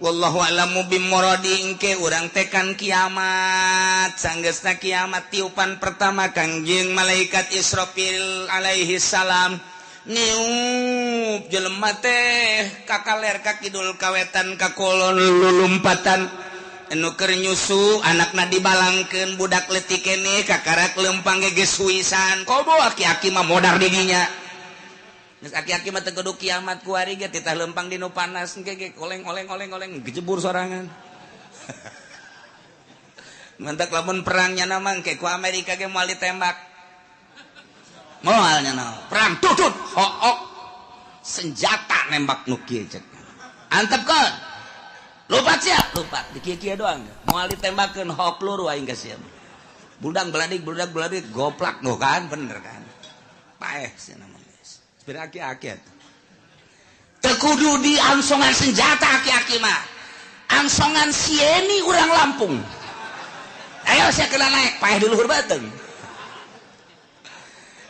Wallahu a'lamu bimuradi engke urang tekan kiamat. Sanggeusna kiamat tiupan pertama Kangjeng malaikat Israfil alaihi salam niup jelema teh kakaler ka kidul kawetan ka kulon lulumpatan anu keur nyusu anakna dibalangkeun budak leutik keneh kakarak lempang ge geus huisan komo aki-aki mah modar di dinya. Geus aki-aki mah teu kudu kiamat kuari ge titah lempang di nu panas engke ge oleng oleng oleng oleng gejebur sorangan. Mantak lamun perangnya mah engke ku Amerika ge moal ditembak. Moal nya naon. Perang tutut hook senjata nembak nu kieu cek. Antepkeun. Lupat sia, lupat di kieu-kieu doang. Moal ditembakeun hook peluru aing ka sia. Budak beladik goplak nu kan bener kan. Paeh sia mah. Aki-aki teu kudu di angsongan senjata aki-aki mah angsongan sieni urang Lampung ayo sia kena naik paeh di luhur beuteung.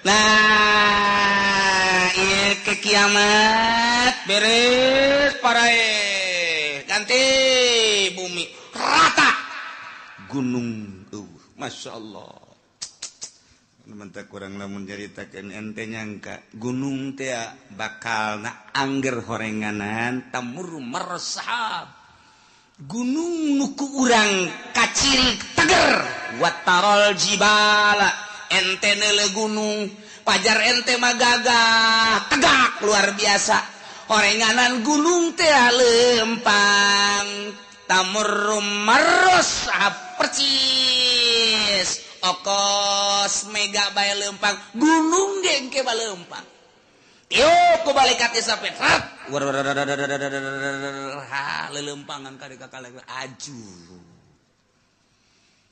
Nah ieu ke kiamat beres parae ganti bumi rata gunung Masya Allah. Mentak kurang lamun nyaritakeun ente nyangka gunung teh bakal na angger horenganan tamur marsahab gunung nu ku urang kaciri teger watarol jibala ente neule gunung pajar ente mah gagah tegak luar biasa horenganan gunung teh lempang tamur marsahab percis okos mega bae lempang gunung ge engke bae lempang tiup ku malaikat Israfil rat ha lelempangan ka kakale aju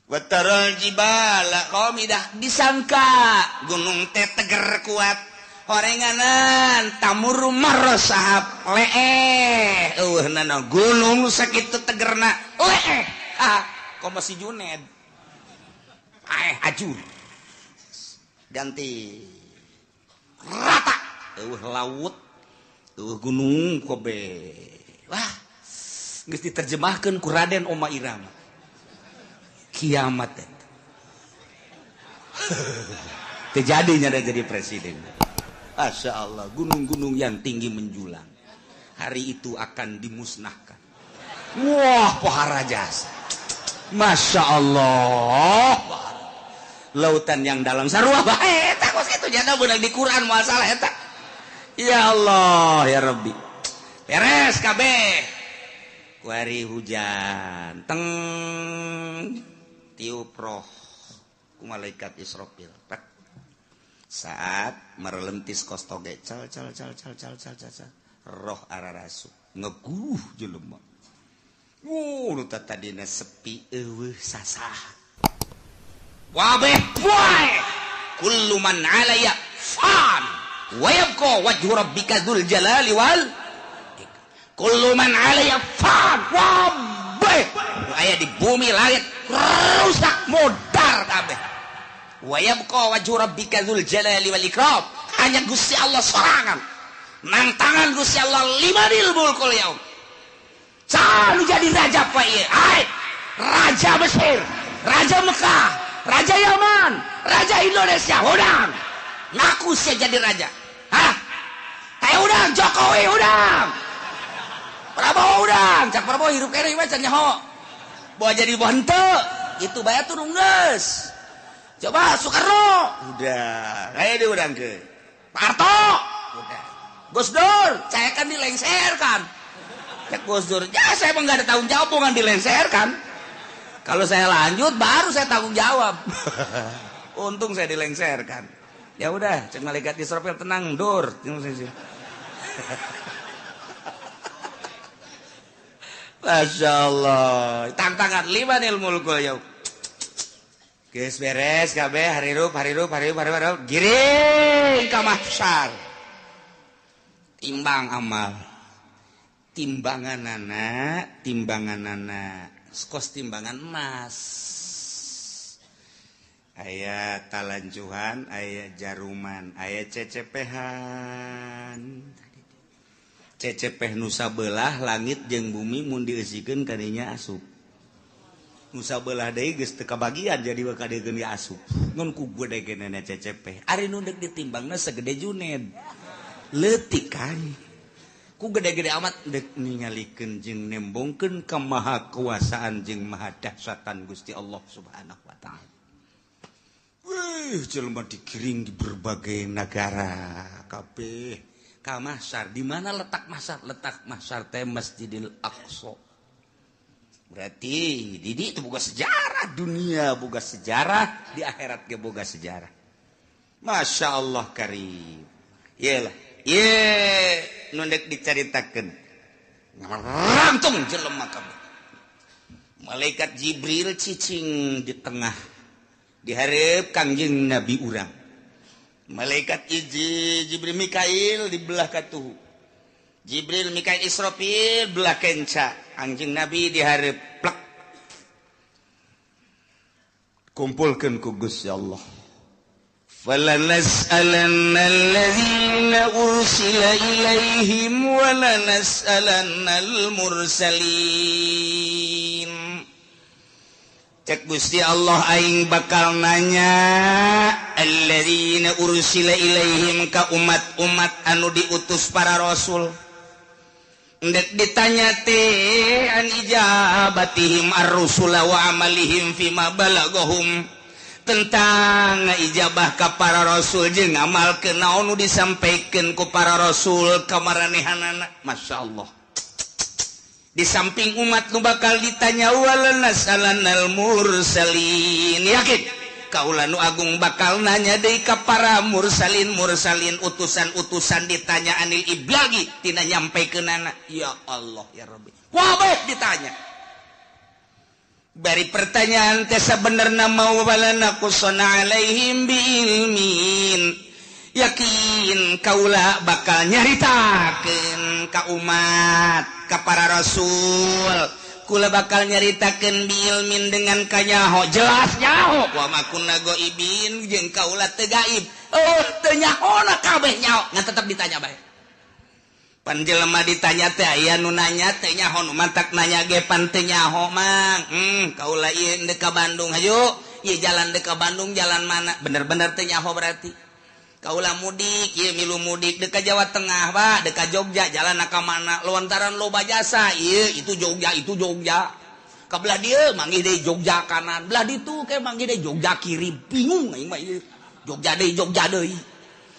wataral jibala qamidah disangka gunung teh teger kuat horenganan tamur marosahab leeh eueuhnana gunung sakitu tegerna leeh ah komo si Juned ajur ganti rata eueuh laut eueuh gunung kobe wah geus diterjemahkeun ku Raden Oma Irama kiamat eta teu jadinya jadi presiden. Masya Allah gunung-gunung yang tinggi menjulang hari itu akan dimusnahkan. Wah pohara jasa Masya Allah lautan yang dalam sarua bae eta kos kitu jana beunang di Quran moal salah eta. Ya Allah ya Rabbi beres kabeh kuari hujan teng tiup roh ku malaikat Israfil saat merelentis kos toge cal cal cal cal cal cal cal roh ararasu ngeguh jelema. Wuh nu tadina sepi eueuh sasah wabeh wae kullu man 'alayya fan wa yabqa wajhu rabbika dzul jalali wal kullu man 'alayya fan wabeh aya di bumi langit rusak modar kabeh wa yabqa wajhu rabbika dzul jalali wal ikram hanya Gusti Allah sorangan nang tangan Gusti Allah limanil mulkul yaum selalu jadi raja pak ieu ai raja Mesir raja Mekah raja Yaman raja Indonesia udang ngaku saya jadi raja. Hah kayak udang Jokowi udang Prabowo udang cak Prabowo hirup kene mah can nyaho bawa jadi henteu itu bae turun geus coba Soekarno udah kayak di udang ke Pak Harto udah Gus Dur saya kan dilengserkan cak Gus Dur ya saya emang gak ada tanggung jawab bukan dilengserkan. Kalau saya lanjut baru saya tanggung jawab. Untung saya dilengserkan. Ya udah, cek malaikat Israfil tenang, dur. Masya Allah. Tantangan limanil mulkul yaum. Geus beres kabeh harirup harirup harirup harirup giring ka mahsyar. Timbang amal. Timbanganana, timbanganana. Kos timbangan emas aya talanjuhan aya jaruman aya cecepehan Cecepeh nu sabelah langit jeung bumi mun dieusikeun kadinya asup. Nu sabelah deui geus teu kabagian jadi bakal dieun asup. Ngan ku gede-gedena cecepeh. Ari nu deuk ditimbangna segede Juned. Leutik kan. Ku gede-gede amat dek ningalikeun jeung nembongkeun kemahakuasaan jeung maha dahsyatan Gusti Allah Subhanahu wa taala. Wih, jelema digiring di berbagai negara kabeh ka Mahsyar. Di mana letak Mahsyar? Letak Mahsyar teh Masjidil Aqsa. Berarti di itu boga sejarah dunia, boga sejarah di akhirat ge boga sejarah. Masya Allah karim. Iyalah, ye nu dek dicaritakeun. Ngarangtung jelema kabeh. Malaikat Jibril cicing di tengah dihareup Kangjeng Nabi urang. Malaikat hiji Jibril Mikail di belah katuhu. Jibril Mikail Israfil belah kenca. Kangjeng Nabi dihareup plek. Kumpulkeun ku Gusti Allah. فَلَنَسْأَلَنَّ الَّذِينَ أُرْسِلَ إِلَيْهِمْ وَلَنَسْأَلَنَّ الْمُرْسَلِينَ. Cek Gusti Allah aing bakal nanya alladzina ursila ilaihim ka umat-umat anu diutus para rasul. Ndek ditanya teh an ijabatihim ar-rusula wa amalihim fima balagahum, tentang ijabah ka para rasul jeung ngamalkeun naon nu disampaikeun ku para rasul ka maranehanana. Masya Allah. Di samping umat nu bakal ditanya walanas'alannal mursalin. Yakin kaula nu agung bakal nanya deui ka para mursalin mursalin utusan-utusan ditanya anil iblagi tina nyampaikeunana. Ya Allah ya Rabbi. Wabeh ditanya. Bari pertanyaan teh sabenerna mau walana qusana alaihim biilmin. Yakin kaula bakal nyaritakeun ka umat, ka para rasul. Kula bakal nyaritakeun biilmin dengan kanyaho, jelas nyaho. Wa ma kunna ghaibin jeung kaula teu gaib. Oh, teu nyahona kabeh nyaho, ngan tetep ditanya bae. Pan jelema ditanya teh aya nu nanya teh nyaho, nu mantak nanya ge pan teu nyaho mang. Kaula ieu deuk ka Bandung hayu, ieu jalan deuk ka Bandung jalan mana? Bener-bener teu nyaho berarti. Kaula mudik, ieu milu mudik deuk ka Jawa Tengah, Pak, deuk ka Jogja, jalan ka mana? Lontaran loba jasa, ieu itu Jogja, itu Jogja. Ka belah dieu manggih deui Jogja kanan, belah ditu ke manggih deui Jogja kiri, bingung aing mah ieu. Jogja deui, Jogja deui.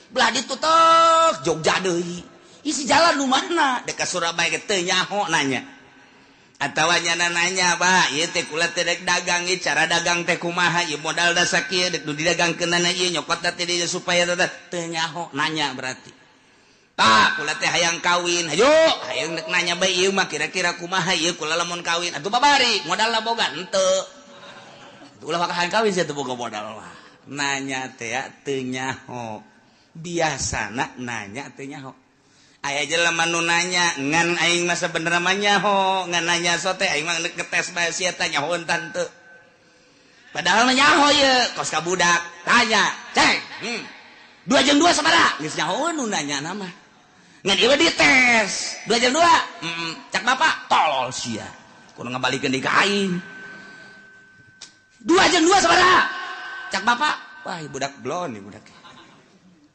Belah ditu tek Jogja deui. Isi jalan nu mana? Dek ka Surabaya ge teu nyaho nanya. Atawa nyana nanya, Pak, ieu teh kula teh dek dagang ieu cara dagang teh kumaha? Ieu modal da sakieu dek nu didagangkeunana ieu nyokot teh dieu supaya teh nyaho nanya berarti. Pak, kula teh hayang kawin. Hayu, hayang dek nanya bae ieu mah kira-kira kumaha ieu kula lamun kawin. Atuh babari, modalna boga henteu. Atuh ulah hayang kawin sia teu boga modal mah. Nanya teh teu nyaho. Biasana nanya teu nyaho. Aya jelema nu nanya ngan aing mah sabenerna mah nyaho, ngan nanya sote aing mah ngetes bae sia teh nyaho tante. Padahal mah nyaho ieu, kos ka budak, tanya, "Ceng, 2 jeung 2 sabaraha?" Geus nyaho nu nanya na mah. Ngan ieu dites, 2 jeung 2. Cak bapak, tolol sia. Kudu ngabalikeun deui ka aing. 2 jeung 2 sabaraha? Cak bapak, wah budak blon nih budak.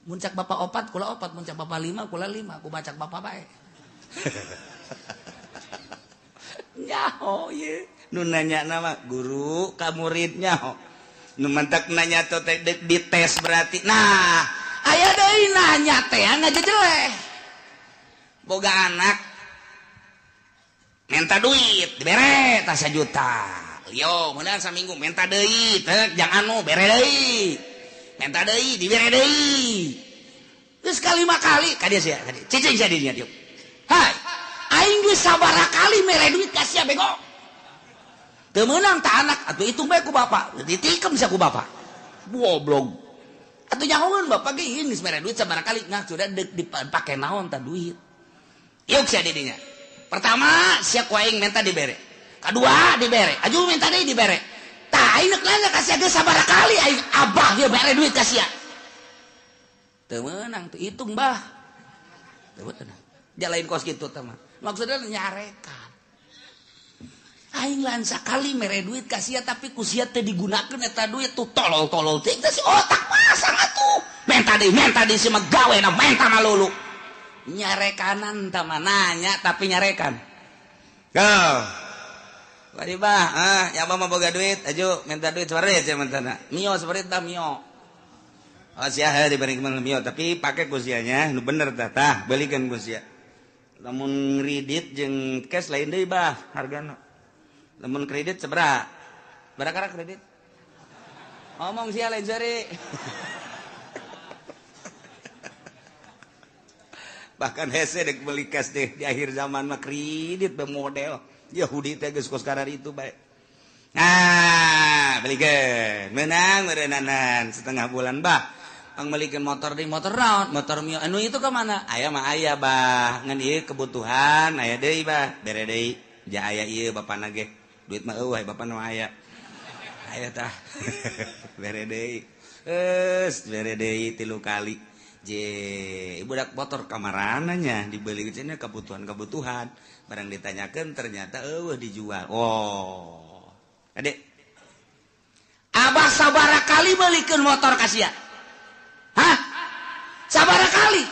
Mun cak bapak opat, kula opat. Mun cak bapak lima, kula lima. Ku bacak bapak bae. Nyaho ye. Nu nanya nama guru ka murid nyaho. Nu mantak nanya teh dites berarti. Nah, aya deui nanya teh ngajejeleh. Boga anak minta duit, dibere tah 1 juta. Yo, meunang saminggu minta deui, teh jangan anu bere deui. Minta deui, dibere deui. Geus kalima kali ka dieu sia, ka dieu. Cicing sia dinya dieu. Hai, aing geus sabaraha kali mere duit ka sia bego. Teu meunang ta anak, atuh hitung bae ku bapak. Ditikem sia ku bapak. Goblok. Atuh nyahoeun bapak ge geus mere duit sabaraha kali, nah sudah deuk dipake naon ta duit. Yuk sia di dinya. Pertama sia ku aing minta dibere. Kadua dibere, aju minta deui dibere. Tah aing neuk nanya ka sia geus sabaraha kali aing abah ieu mere duit ka sia. Teu meunang tuh hitung bah. Teu meunang. Jalain kos kitu teh mah. Maksudnya nyarekan. Aing lain sakali mere duit ka sia tapi ku sia teh digunakeun eta duit tuh tolol-tolol teh si otak pasang atuh. Menta deui si mah gawena menta malulu. Nyarekanan tah mah nanya tapi nyarekan. Go. Bari bah, ya abah mah boga duit, aju minta duit separit sia mentana. Mio separit tah mio. Oh sia heuh diberi mio tapi pake ku sianya nu bener tah tah belikeun ku sia. Lamun kredit jeung cash lain deui bah hargana. Lamun kredit sabaraha? Barakara kredit? Ngomong sia lain seri. Bahkan hese dek beli cash deh di akhir zaman mah kredit be model. Yahudi teh geus kos karar itu bae. Nah, belikeun. Menang meureunnanan setengah bulan bah. Pang belikeun motor deui motor naon? Motor mio. Anu itu ka mana? Aya mah aya bah. Ngan ieu kebutuhan aya deui bah. Bere deui. Ja aya ieu bapana ge. Duit mah eueuh bapana mah aya. Aya tah. Bere deui. Geus bere deui 3 kali. Je, budak motor kamarana nya dibeli cenah kebutuhan-kebutuhan. Barang ditanyakan ternyata eueuh dijual. Oh. Adek. Abah sabara kali belikeun motor ka sia? Hah? Sabara kali?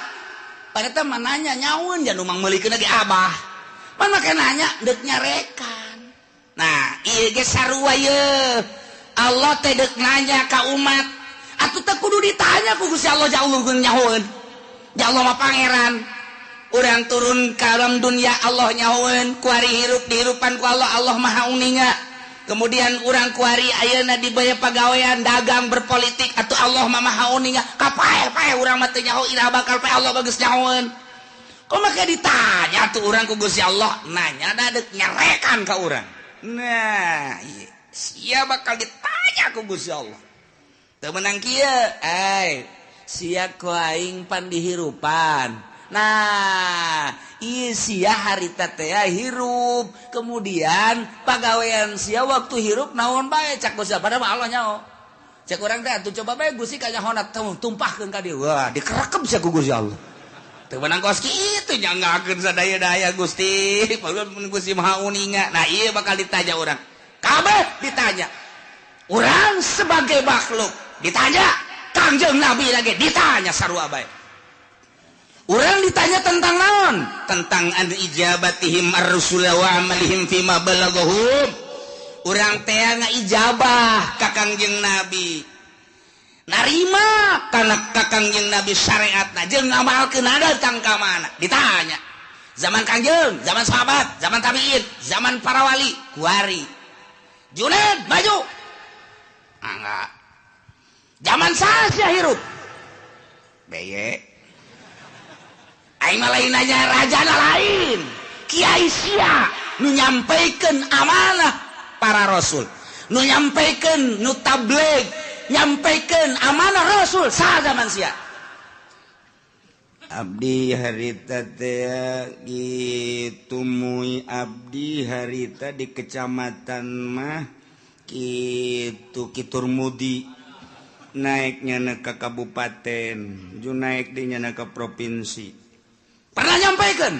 Padahal mah nanya nyaun jan umang meulikeun lagi abah. Pan make nanya deuk nyarekan. Nah, ieu ge sarua ye. Allah teh deuk nanya ka umat. Atuh teh kudu ditanya ku Gusti Allah jauh nyahoeun. Ya Allah mah pangeran. Urang turun ka alam dunia Allah nyahoeun, kuari hirup dihirupan ku Allah, Allah maha uninga. Kemudian urang kuari ayeuna dibaya pagawean dagang berpolitik atuh Allah mah maha uninga. Kapae-pae urang mah teu nyaho iraha bakal pae Allah bagus nyahoeun. Kok make ditanya tuh urang ku Gusti Allah, nanya da deuk nyarekan ka urang. Nah, ieu sia bakal ditanya ku Gusti Allah. Teu meunang kieu, ai sia ku aing pan dihirupan. Nah, ieu sia harita teh hirup, kemudian pagawean sia waktu hirup naon bae cak Gusti padahal Allah nyaho. Cek urang teh atuh coba bae Gusti kanyahona tumpahkeun ka dieu. Wah, dikerekep sia ku Gusti Allah. Teu meunang kos kitu nyanggakeun sadaya-daya Gusti, padahal Gusti Maha Uninga. Nah, ieu bakal ditanya urang. Kabeh ditanya. Urang sebagai makhluk ditanya, Kangjeng Nabi lagi ditanya sarua bae. Urang ditanya tentang naon? Tentang an ijabatihim ar-rusul wa amalihim fima balaghum. Urang teh ngaijabah ka Kangjeng Nabi. Narima kana ka Kangjeng Nabi syariatna jeung ngamalkeun datang ka mana? Ditanya. Zaman Kangjeng, zaman sahabat, zaman tabiin, zaman para wali, kuari. Juned maju. Enggak. Zaman saha hirup? Beye. Aing mah lain nanya rajana lain. Kiai sia nu nyampaikan amanah para rasul, nu nyampaikan nu tabligh, nyampaikan amanah rasul saha zaman sia. Abdi harita teh kitu mui abdi harita di kecamatan mah kitu Kiturmudi naiknya ke kabupaten, ju naik di nyana ke provinsi. Pernah nyampaikan?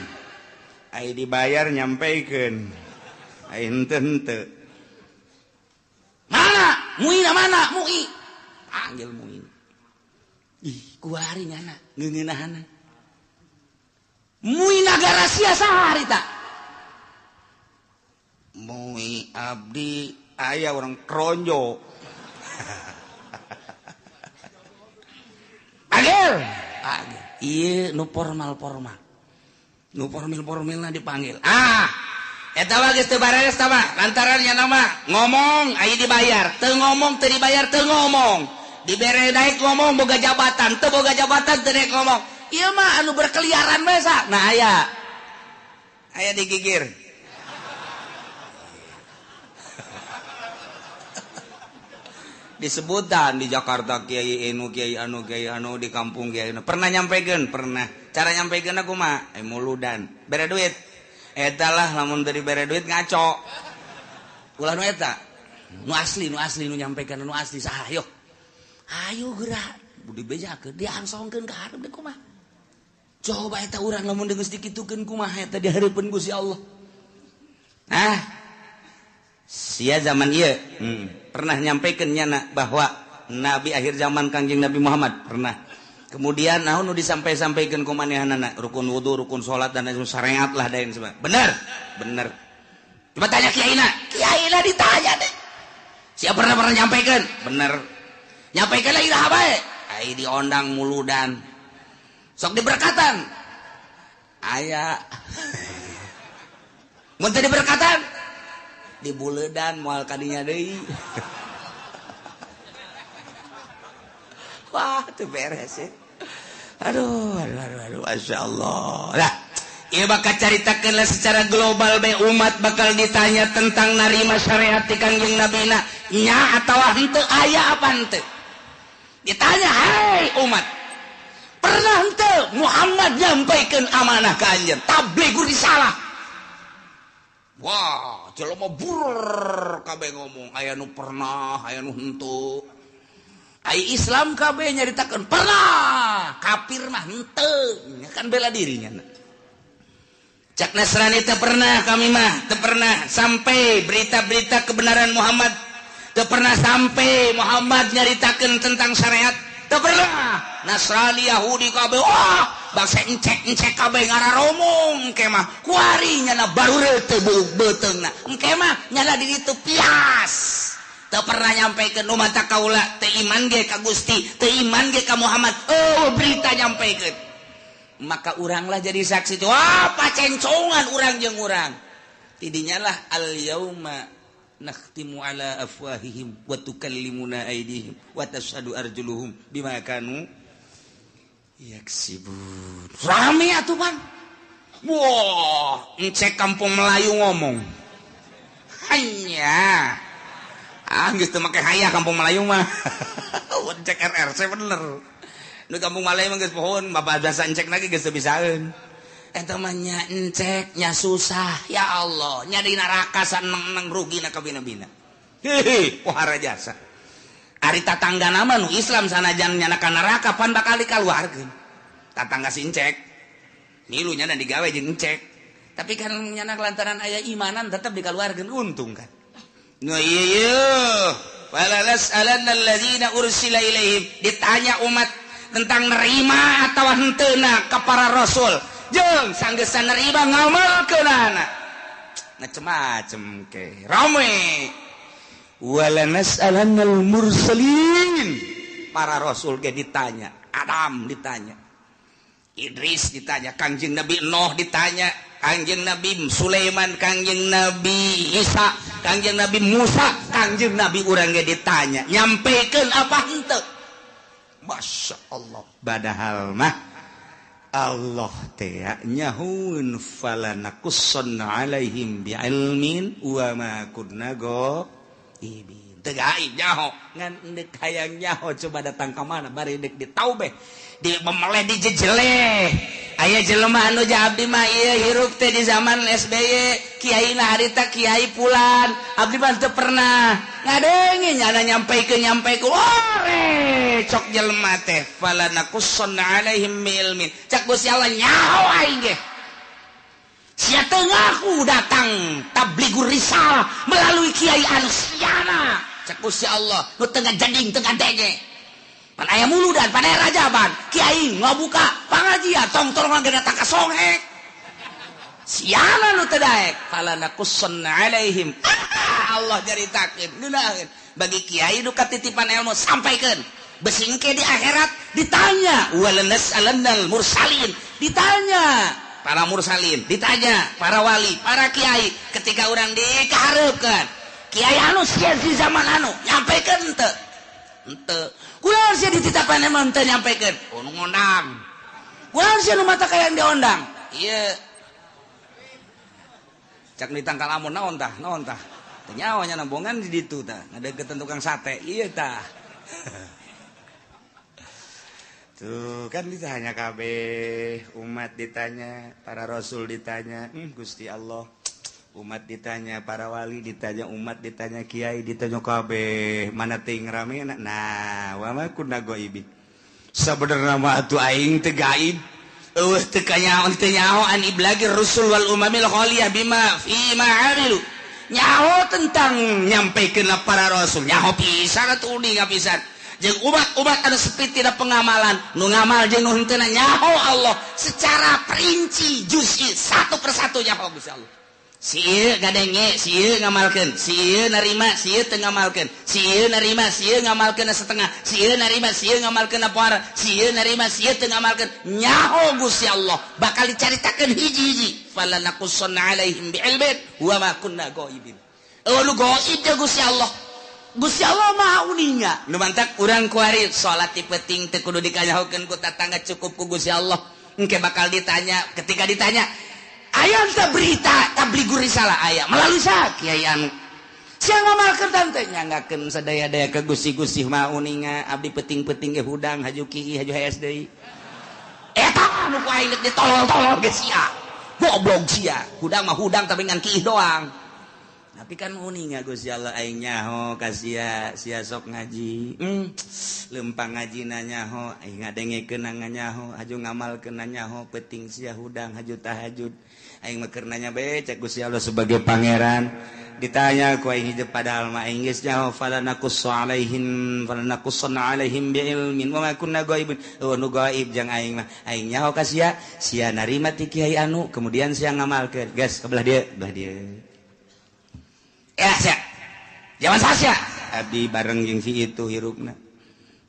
Ai dibayar nyampaikan. Ai henteu henteu. Mana? Muina mana? Mui. Panggil Muin. Ih, kuari nyana ngeungeunahana. Mui nagara sia saha harita? Mui abdi aya orang Kronjo. Panggil. Panggil. Ieu nu formal-formal. Nu formil-formilna dipanggil. Ah, eta mah geus teu bareres tah mah. Lantaran nya nama ngomong aya dibayar, teu ngomong teu dibayar teu ngomong. Dibere naik ngomong boga jabatan, teu boga jabatan teu naik ngomong. Ieu mah anu berkeliaran bae sa. Nah aya. Aya digigir. Disebutan di Jakarta kiai anu kiai anu kiai anu di kampung kiai anu. Pernah nyampekeun? Pernah. Cara nyampekeun aku mah muludan. Bere duit. Eta lah lamun teu dibere duit ngaco. Ulah nu eta. Nu asli nu nyampekeun nu asli saha yo. Ayo geura dibejakeun diangsongkeun ka hareup deui kumaha. Coba eta urang lamun geus dikitukeun kumaha eta di hareupeun Gusti Allah. Ah. Sia zaman ieu pernah nyampaikan nyana bahwa nabi akhir zaman Kangjeng Nabi Muhammad pernah. Kemudian naon nu disampai-sampaikeun ku manehanana rukun wudu, rukun salat dan lain syariat lah dain sebagainya. Bener? Bener. Coba tanya kiaina. Kiaina ditanya deh. Siapa pernah pernah nyampaikan? Bener. Nyampaikan lagi dah bae. Ai diondang muludan. Sok diberkatan. Aya. Mun teu diberkatan dibuledan moal kadinya deui. Wah, teu beres ya. Aduh, aduh, aduh, aduh, Masya Allah. Lah, ieu bakal caritakeun lah secara global bae umat bakal ditanya tentang narima syariat ti Kangjeng Nabina nya atawa henteu aya apa henteu. Ditanya, "Hai umat, pernah henteu Muhammad nyampaikeun amanah ka anjeun tablighur risalah?" Wah, jelema bur kabeh ngomong aya nu pernah, aya nu henteu. Ai Islam kabeh nyaritakeun pernah, kafir mah henteu, kan bela dirinya. Cak Nasrani teu pernah kami mah, teu pernah sampai berita-berita kebenaran Muhammad, teu pernah sampai Muhammad nyaritakeun tentang syariat, teu pernah. Nasrani Yahudi kabeh, wah, bangsa encek-encek kabeh ngararomong engke mah kuari nyana baru teu beuteungna. Engke mah nyana di ditu pias. Teu pernah nyampaikeun nu mata kaula teu iman ge ka Gusti, teu iman ge ka Muhammad. Oh, berita nyampaikeun. Maka uranglah jadi saksi itu. Wah, pacencongan urang jeung urang. Tidinya lah al yauma nakhtimu ala afwahihim wa tukallimuna aydihim wa tashhadu arjuluhum bima kanu yaksibun. Rame atuh, Bang. Wah, encek kampung Melayu ngomong. Hanya ah geus teu make hayah kampung Melayu mah. Encek RRC bener. Nu kampung Melayu mah geus pohon, bapak biasa encek lagi geus teu bisaeun. Eta mah nya encek nya susah, ya Allah, nya di neraka saneng-neng rugina kabina-bina. Hehe, pohara jasa. Ari tatangga nama nu Islam sanajan nyana ka neraka pan bakal dikaluarkeun. Tatangga si encek. Milu nyana digawe jeung encek. Tapi kan nyana lantaran aya imanan tetep dikaluarkeun untung kan. Nu ieu wala nas'alanna alladzina ursila ilaihim, ditanya umat tentang nerima atawa henteuna ka para rasul. Jeung sanggeusna nerima ngamalkeunana. Macem-macem ke. Rame. Wala nas'alannal mursalin. Para rasul ge ditanya, Adam ditanya, Idris ditanya, Kangjeng Nabi Nuh ditanya, Kangjeng Nabi Sulaiman, Kangjeng Nabi Isa, Kangjeng Nabi Musa, Kangjeng Nabi urang ge ditanya, nyampaikan apa henteu? Masya Allah. Padahal mah Allah teh nyahuun falanakussanna alaihim bi'ilmin wa ma kunna ghaibin. Teu gaib nyaho, ngan deuk hayang nyaho coba datang ka mana bari deuk ditaubeh, di memeleh dijejeleh. Aya jelema anu abdi mah ieu hirup teh di zaman SBY, kiai na harita kiai pulan, abdi mah teu pernah ngadenge nyana nyampaikeun nyampaikeun. Ore cok jelema teh falanakussanna alaihim bi'ilmin. Cak Gusti Allah nyaho aing ge. Sia teu ngaku datang tablighur risalah melalui kiai anu siana. Cak Gusti Allah nu teu ngajeding teu ngadenge. Pan aya muludan, pan aya rajaban, kiai ngabuka pangajian, tong-tong ge datang ka songhek. Siana nu teu daek, falanakussanna alaihim. Allah caritakeun, ngeunaheun. Bagi kiai nu katitipan ilmu sampaikeun. Besingke di akhirat ditanya, walanas'alannal mursalin, ditanya para mursalin, ditanya para wali, para kiai ketika urang dikahareupeun. Kiai anu sia di zaman anu nyampaikeun henteu? Henteu. Kunaon sia dititapan emang teu nyampaikeun? Oh, nu ngondang. Kunaon sia nu mata kayang diondang? Ieu. Cak ditangkal amun naon tah? Naon tah? Teu nyaho nya nambongan di ditu tah. Ngadeukeutan tukang sate. Ieu tah. Tuh kan ditanya kabeh, umat ditanya, para rasul ditanya, Gusti Allah. Umat ditanya, para wali ditanya, umat ditanya, kiai ditanya kabeh, mana ting rame nah, wa ma kunna ghaibin. Sabenerna mah atuh aing teu gaib. Eueuh teu kanyaho teu nyaho an iblagir rusul wal umamil khaliyah bima fi ma amilu. Nyaho tentang nyampaikan para rasul, nyaho pisan atuh uninga pisan. Jeung umat-umat anu sepi tina pengamalan, nu ngamal jeung nu henteu nyaho Allah secara perinci juz'i satu persatu nyaho Gusti Allah. Si ieu ngadenge, si ieu ngamalkeun, si ieu narima, si ieu teu ngamalkeun, si ieu narima, si ieu ngamalkeun setengah, si ieu narima, si ieu ngamalkeun poara, si ieu narima, si ieu teu ngamalkeun. Nyaho Gusti Allah bakal dicaritakeun hiji-hiji. Fala naqussanna alaihim bi'ilmin wa ma kunna ghaibin. Eueuh nu gaib teh Gusti Allah. Gusti Allah Maha uninga. Nu mantak urang kuari salat ti peuting teu kudu dikanyahokeun ku tatangga, cukup ku Gusti Allah. Engke bakal ditanya, ketika ditanya aya teh berita tabligur risalah aya melalui sa kiai anu sia ngamalkeun tante nyanggakeun sadaya-daya ke Gusti-Gusti Maha uninga abdi peuting-peuting ge hudang haju kieu haju hees deui. Eta anu ku aing deuk ditolol-tolol ge sia. Goblok sia. Hudang mah hudang tapi ngan kiih doang. Tapi kan uninga Gusti Allah aing nyaho ka sia, sia sok ngaji. Lempang ngajina nyaho, aing ngadengekeun nyaho, haju ngamalkeun nyaho, peuting sia hudang haju tahajud. Aing mah keur nanya bae cek Gusti Allah sebagai pangeran. Ditanya ku aing hijab padahal mah aing geus nyaho fala naqussu alaihim fala naqussanna alaihim biilmin wa ma kunna ghaibin. Oh nu gaib jang aing mah. Aing nyaho ka sia, sia narima ti kiai anu kemudian sia ngamalkeun. Geus ke belah dieu, belah dieu. Ya sia. Zaman sia. Abdi bareng jeung si itu hirupna.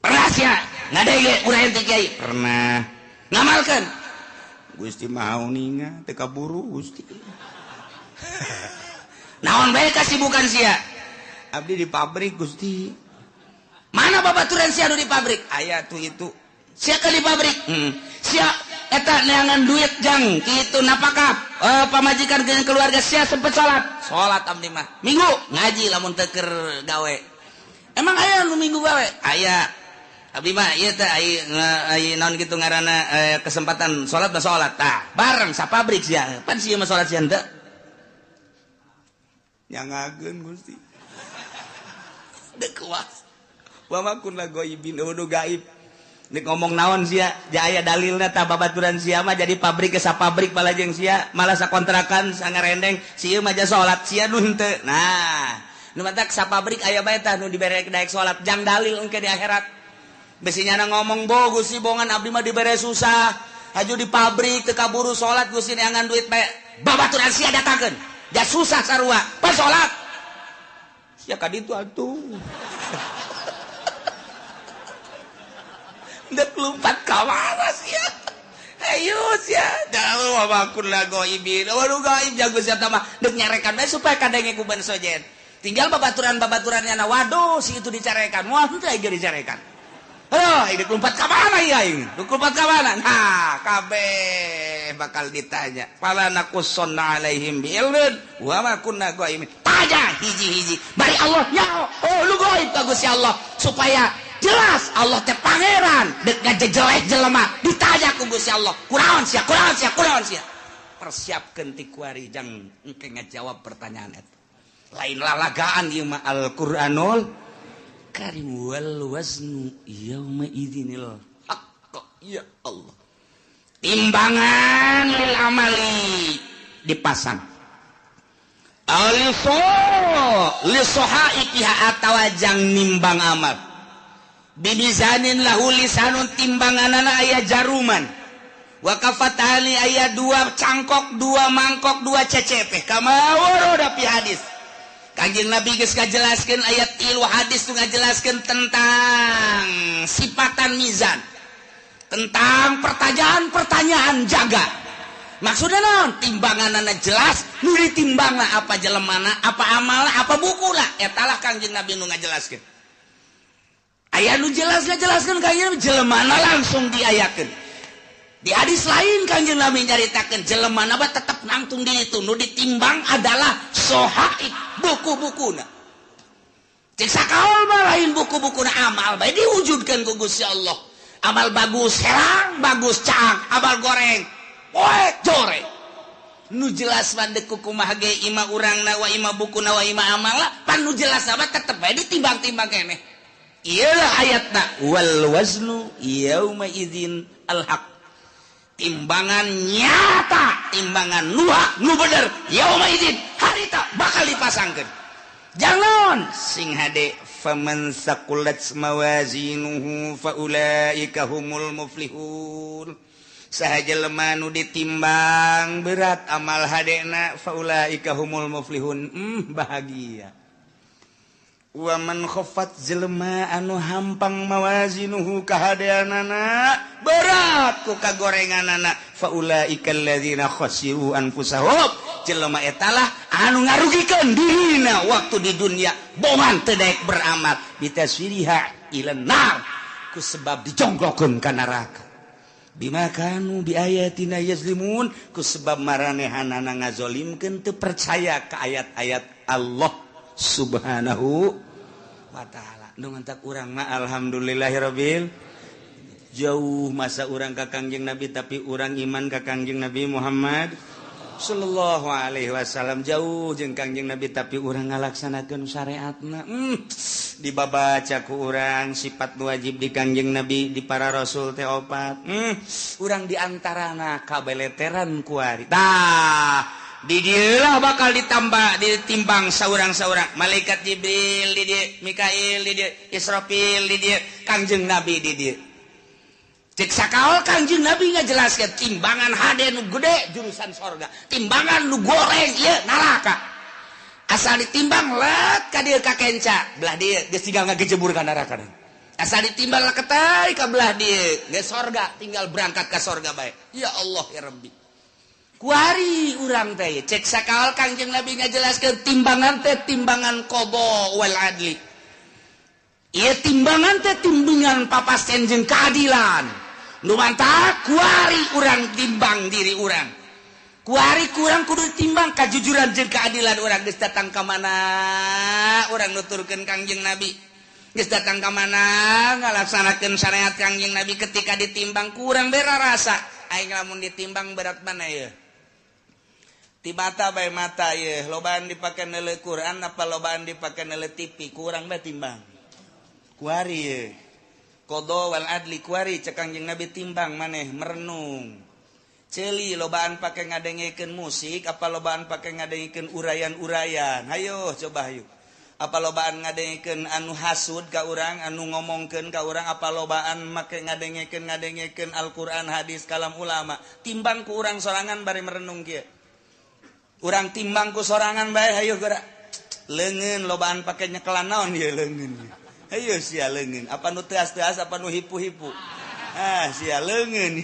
Pernah sia ngadenge urang ti kiai? Pernah. Ngamalkeun. Gusti Maha uninga teu kaburu Gusti. Naon bae kasibukan sia? Abdi di pabrik Gusti. Mana babaturan sia nu di pabrik? Aya tuh itu. Sia ke di pabrik? Sia eta neangan duit jang kitu napakah pamajikan jeung keluarga sia sempet salat. Salat abdi mah. Minggu ngaji lamun teu keur gawe. Emang aya nu minggu gawe? Aya. Abdi mah ieu teh ai naon kitu ngaranna kesempatan salat mah salat tah bareng sa pabrik sia pan sia mah salat sia henteu nyangageun Gusti deuk kuas wa ma kunna ghaibin nu gaib nek ngomong naon sia aya dalilna tah babaturan sia mah jadi pabrik ke sa pabrik balajeng sia malah sakontrakan sangarendeng si ieu mah ja salat sia nu henteu. Nah nu matak sa pabrik aya bae tah nu dibere daek salat jang dalil engke di akhirat. Besinya na ngomong bo Gusti bongan abdi mah dibere susah haju di pabrik teu kaburu salat Gusti neangan duit bae babaturan sia datangkeun ja susah sarua pas salat sia ka ditu atuh deuk lumpat ka mana sia ayo sia da wa kunna ghaibin wa nu gaib jago sia mah deuk nyarekan bae supaya kadenge ku ban sojen tinggal babaturan-babaturannya na waduh si itu dicarekan wah henteu aing dicarekan. Aduh, ini lompat ke mana ya ini? Lompat ke mana? Nah, kabeh bakal ditanya. Fala naqussanna alaihim bi'ilmin wa ma kunna ghaibin. Tanya hiji-hiji. Bari Allah nyaho. Oh, lu gaib ka Gusti Allah supaya jelas Allah teh pangeran deuk ngajejeleh jelema. Ditanya ku Gusti Allah. Kunaon sia? Kunaon sia? Kunaon sia? Persiapkeun ti kuari jang engke ngajawab pertanyaan eta. Lain lalagaan ieu mah Al-Qur'anul Karim wal waznu yauma idzinil haqq. Ya Allah. Timbangan lil amali dipasang. Aliso lisohaikiha atawa jang nimbang amal. Bibizanin lahu lisanun timbanganana aya jaruman. Wa kafatani aya dua cangkok, dua mangkok, dua cecepe. Kama warada fi hadis. Kanjeng Nabi geus ngajelaskeun ayat 3 hadis tu ngajelaskeun tentang sifatan mizan, tentang pertanyaan-pertanyaan jaga. Maksudna naon? Timbanganana jelas, nu ditimbangna apa jelemana, apa amalna, apa bukuna. Eta lah Kanjeng Nabi nu ngajelaskeun. Aya nu jelas ngajelaskeun Kanjeng Nabi jelemana langsung diayakeun. Di hadis lain Kanjeng Nabi nyaritakeun jelemana mah tetep nangtung di itu, nu ditimbang adalah sohaib buku-bukuna. Cek sakaol mah lain buku-bukuna amal bae diwujudkeun ku Gusti Allah. Amal bagus herang, bagus caang, amal goreng poek joreng. Nu jelas mah deuk kumaha ge ima urangna wa ima bukuna wa ima amalna, pan nu jelas mah tetep bae ditimbang-timbang keneh. Ieu lah ayatna wal waznu yauma idzin al haq. Timbangan nyata, timbangan nu hak nu bener, yauma idzin harita bakal dipasangkeun. Jangan sing hade faman saqulat mawazinuhu faulaika humul muflihun. Saha jelema nu ditimbang berat amal hadena faulaika humul muflihun, bahagia. Wa man khaffat jelema anu hampang mawazinuhu kahadeanana berat ku kagorenganana faulaika alladzina khasiru anfusahum, jelema etalah anu ngarugikeun dirina waktu di dunia boman teu daek beramal bitaswiriha ila nar ku sebab dijongklokeun ka neraka bima kanu biayatina yazlimun ku sebab maranehanana ngazolimkeun teu percaya ka ayat-ayat Allah Subhanahu wa ta'ala. Nu mantak urang mah alhamdulillahirabbil jauh masa urang ka Kangjeng Nabi tapi urang iman ka Kangjeng Nabi Muhammad sallallahu alaihi wasallam, jauh jeung Kangjeng Nabi tapi urang ngalaksanakeun syariatna. Dibabaca ku urang sifat wajib di Kangjeng Nabi di para rasul teh opat. Urang di antarana kabeleteran kuari. Tah di dieulah bakal ditambah ditimbang saurang-saurang malaikat Jibril di dieu, Mikail di dieu, Israfil di dieu, Kangjeng Nabi di dieu. Cek sakaol Kangjeng Nabi ngajelaskeun timbangan hade nu gede jurusan sorga, timbangan nu goreng ieu neraka. Asal ditimbang let ka dieu ka kenca, belah dieu geus tinggal ngagejebur ka neraka. Asal ditimbang leketai ka belah dieu geus sorga, tinggal berangkat ka sorga bae. Ya Allah ya Rabbi. Kuari urang teh cek sakaol Kangjeng Nabi ngajelaskeun timbangan teh timbangan qada wal adli. Ieu timbangan teh timbangan papasten jeung keadilan. Nu mantak kuari urang timbang diri urang. Kuari kurang kudu timbang kajujuran jeung keadilan urang geus datang ka mana urang nuturkeun Kangjeng Nabi. Geus datang ka mana ngalaksanakeun syariat Kangjeng Nabi ketika ditimbang kurang bera rasa. Aing lamun ditimbang berat mana ieu? Ti mata bae mata ye, lobaan dipake neuleuh Quran apa lobaan dipake neuleuh TV, kurang bae timbang. Kuari ye. Qada wal adli kuari cek Kangjeng Nabi timbang maneh merenung. Ceuli lobaan pake ngadengekeun musik apa lobaan pake ngadengekeun urayan-urayan. Hayo coba hayu. Apa lobaan ngadengekeun anu hasud ka urang, anu ngomongkeun ka urang, apa lobaan make ngadengekeun Al-Qur'an, hadis, kalam ulama. Timbang ku urang sorangan bari merenung kieu. Urang timbang ku sorangan bae hayu geura. Leungeun lobaan pake nyekelan naon ieu leungeun. Hayu sia leungeun, apa nu teas-teas apa nu hipu-hipu. Ah sia leungeun.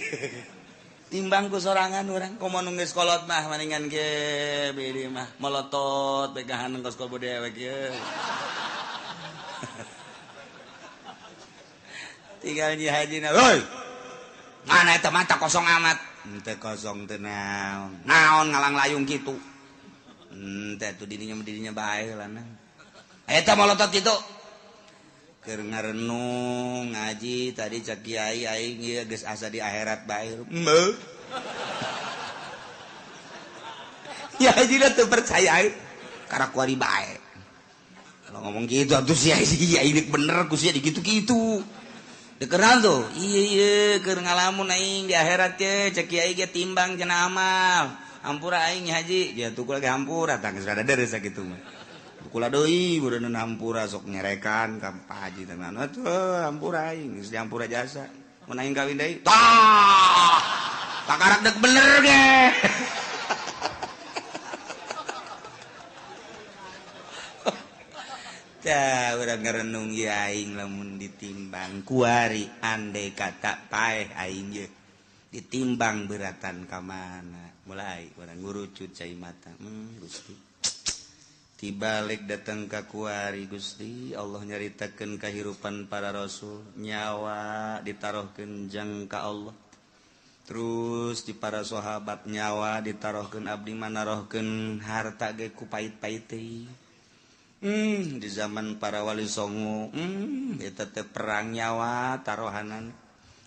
Timbang ku sorangan urang komo nu geus kolot mah maningan ge beureum mah molotot begahan kos kobo dewek ieu. Tinggal nyi hajina, "Hoi. Mana eta mata kosong amat." Henteu kosong teu naon. Naon ngalang layung kitu. Teh tuh dirinya bae lah nah. Eta molotot kitu. Keur ngarenung ngaji tadi cak kiai aing ieu geus asa di akhirat bae. Heuh. Ya haji teu percaya aing. Karak kuari bae. Kalau ngomong gitu atuh sia sia ini bener ku sia digitu-gitu. Dekeran tuh. Iya iya keur ngalamun aing di akhirat ye cak kiai ge timbang cenah amal. Hampura aing haji, dia tukul lagi hampura tah geus rada deres sakitu mah. Kula deui beureun hampura sok nyerekan ka Pak Haji teh anu atuh hampura aing geus dihampura jasa. Mun aing kawin deui tah takarak dek bener ge. Tah urang ngarenung ieu aing lamun ditimbang kuari andai kata paeh aing ye ditimbang beratan ka mana. Mulai urang ngurucut cai mata. Gusti tibalik datang ka kuari Gusti Allah nyaritakeun kahirupan para rasul, nyawa ditarohkeun jang ka Allah. Terus di para sahabat nyawa ditarohkeun abdi manarohkeun harta ge ku pait-pait teh. Di zaman para wali songo, eta teh perang nyawa tarohanan.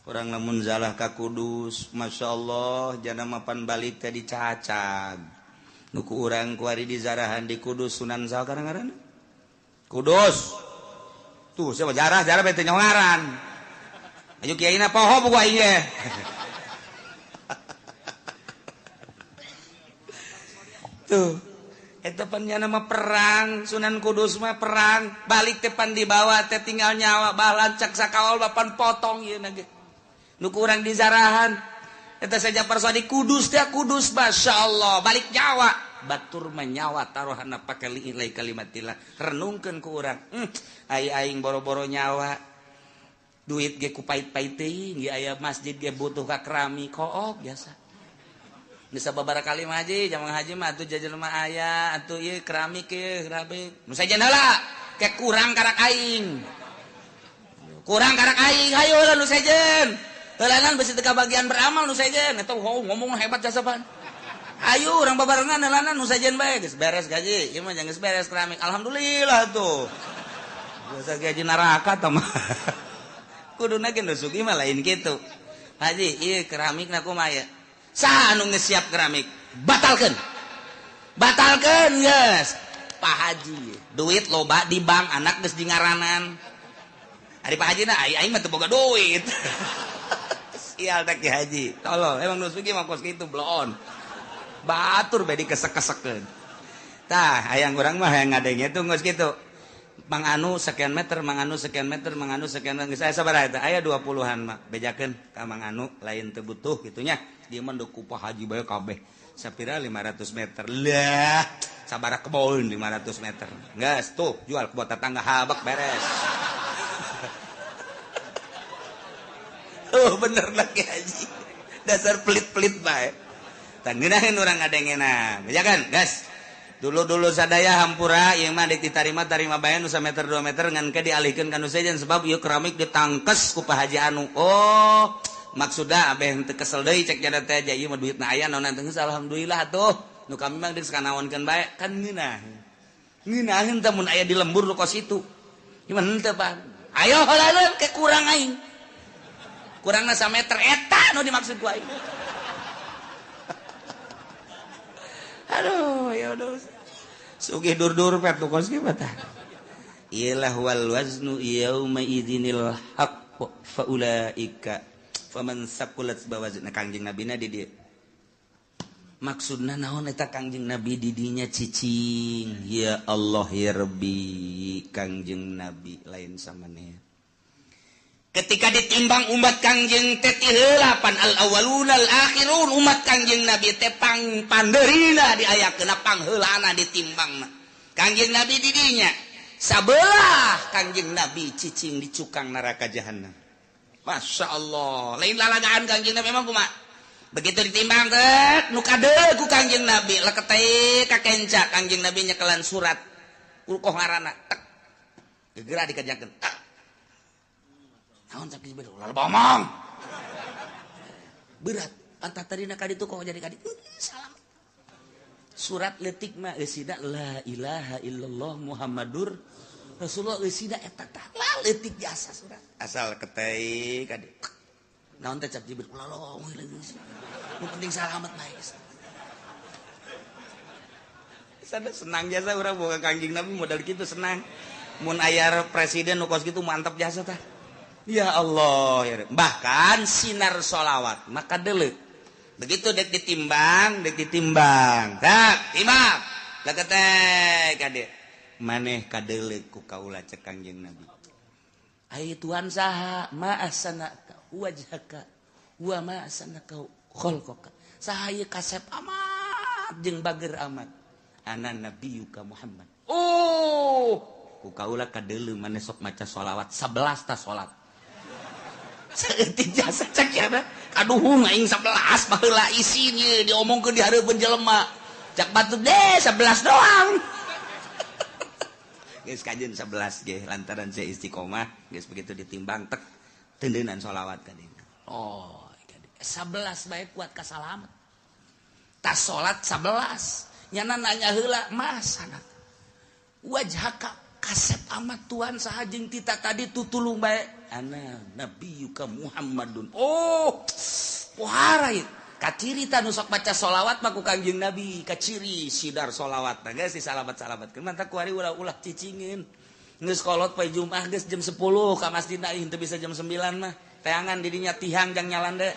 Urang lamun zalah ka Kudus, Masya Allah jana mapan balik teh dicacag. Nuku urang kuari di zarahan di Kudus Sunan saha ngaranna? Kudus. Tuh siapa jarah jarah bete nyongaran. Ayo kiai na poho buku aing ge. Tuh eta pan nya nama perang Sunan Kudus mah perang balik teh pan dibawa teh tinggal nyawa balancak sakawal bapan potong ieu na ge nu kurang dizarahan eta saja persadi Kudus teh Kudus masyaallah balik nyawa batur menyawa taruhana pake li'ilai kalimatillah renungkeun ku urang ai aing boro-boro nyawa duit ge ku pait-pait teuing ge aya masjid ge butuh ka keramik kook biasa bisa babaraha kali mah haji jamang haji mah atuh jajan mah aya atuh ieu keramik ieu keramik nu sejen heula ke kurang karak aing kurang karak aing hayu heula nu sejen heulanan besi teu kabagian beramal nu sejen eta ngomong hebat jasa pan ayo orang babarengan heulanan nu sejen bae geus beres gaji ieu mah geus beres keramik alhamdulillah tuh biasa gaji neraka tah mah kuduna ge nu sugih mah lain kitu haji ieu keramikna kumaha ya saha anu geus siap keramik batalkeun batalkeun geus Pak Haji duit loba di bank anak geus di ngaranan ari Pak Haji na aing mah teu boga duit sial teh Ki Haji tolol emang nu sugih mah kos kitu bloon batur bae dikesek-kesekeun tah hayang urang mah hayang ngadenge tuh geus kitu Mang Anu sekian meter, Mang Anu sekian meter, Mang Anu sekian meter. Geus aya sabaraha eta? Aya 20-an mah. Bejakeun ka Mang Anu lain teu butuh kitu nya. Dia mah deuk ku Pak Haji bae kabeh. Sapira 500 meter. Lah, sabaraha kebon 500 meter. Geus tuh jual ke tetangga habek beres. Oh bener lah Ki Haji. Dasar pelit-pelit bae. Tah ngeunaheun urang ngadengena. Bejakeun, geus. Dulu-dulu sadaya hampura ieu mah deuk ditarima tarima bae nu sameter 2 meter ngan ke dialihkeun ka nu sejen sebab ieu keramik ditangkes ku Pak Haji anu. Oh, maksudna abeh teu kesel deui cek jada teh ieu mah duitna aya naon teh geus alhamdulillah atuh. Nu kami mah geus kanaonkeun bae kan ngeunah. Ngeunaheun teh mun aya di lembur nu kos itu. Ieu mah henteu Pak. Ayo heulaeun ke kurang aing. Kurangna sameter eta nu dimaksud ku aing. Aduh, ya udah. Sugih dur-dur pet kos kieu tah. Ilah wal waznu yauma idzinil haqq fa ulaika faman saqulat bawazna Kangjeng Nabina di dieu. Maksudna naon eta Kangjeng Nabi di dinya cicing. Ya Allah ya Rabbi, Kangjeng Nabi lain samaneh. Ketika ditimbang umat Kangjeng teh ti heula pan al awwalun al akhirun umat Kangjeng Nabi teh pang pandeurina diayakeun pangheulana ditimbangna. Kangjeng Nabi di dinya sabelah Kangjeng Nabi cicing di cukang neraka jahanam. Masya Allah, lain lalagaan Kangjeng Nabi emang kumaha? Begitu ditimbang teh nu kadeul ku Kangjeng Nabi leketeh ka kenca Kangjeng Nabi nyekelan surat ulkoh ngaranna tek gegera dikajakeun. Naon cak Jibril ulah bomong. Berat, antah tadina ka ditu kok jadi ka ditu. Salam. Surat leutik mah eusina la ilaha illallah Muhammadur Rasulullah eusina eta tah la leutik jasa surat. Asal ketei ka ditu. Naon teh cak Jibril ulah lomong geus. Nu penting salamet bae. Sada senang jasa urang boga Kangjeng Nabi modal kitu senang. Mun aya presiden nu kos kitu mantap jasa tah. Ya Allah, ya. Bahkan sinar sholawat maka deuleu. Begitu dek ditimbang, tak timbang. Leketek kade. Maneh kadeuleu ku kaula cek Kangjeng Nabi. Ai Tuhan saha ma ahsanaka wajhaka wa ma ahsanaka khalqaka. Saha ieu kasep amat jeung bager amat. Ana nabiyuka Muhammad. Oh, ku kaula kadeuleu maneh sok maca sholawat 11 ta salat. Saeutik jasa cek ya kaduhung aing 11 baheula isine diomongkeun di hareupeun jelema cak batu deh 11 doang geus kajeun 11 ge lantaran saya istiqomah geus begitu ditimbang tek tendeunan sholawat ka dieu. Oh 11 bae kuat ka salamet tas salat 11 nyana nanya heula mas anak wajhaka kasep amat Tuhan saha jeung tita tadi tutulung bae ana nabiyuka Muhammadun. Oh, pohara ieu. Kaciri ta nu sok maca sholawat mah ku Kangjeng Nabi, kaciri sidar sholawat. Nah geus disalamat-salamatkeun. Mantap ku ari ulah-ulah cicingin. Geus kolot poe Jumat geus jam 10 ka masjid aing teu bisa jam 9 mah. Teangan di dinya tihang jang nyalande.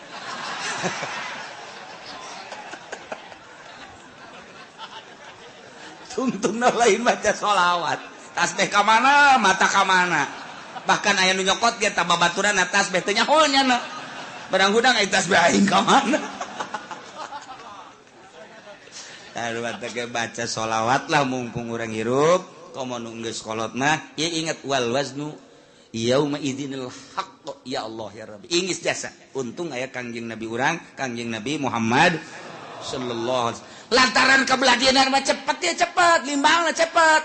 Tungtungna lain maca sholawat. Tasbih ka mana, mata ka mana. Bahkan aya nu nyokot ge ta babaturan tasbih teh nyaho nya. Barang hudang aya tasbih aing ka mana. Aduh teh baca sholawat lah mumpung urang hirup. Komo nu geus kolot mah ieu ingat wal waznu yauma idzinil haqq ya Allah ya Rabbi. Ingis jasa. Untung aya Kangjeng Nabi urang, Kangjeng Nabi Muhammad sallallahu alaihi wasallam. Lantaran kebelah dieuna mah cepet ya cepet, limbangna cepet.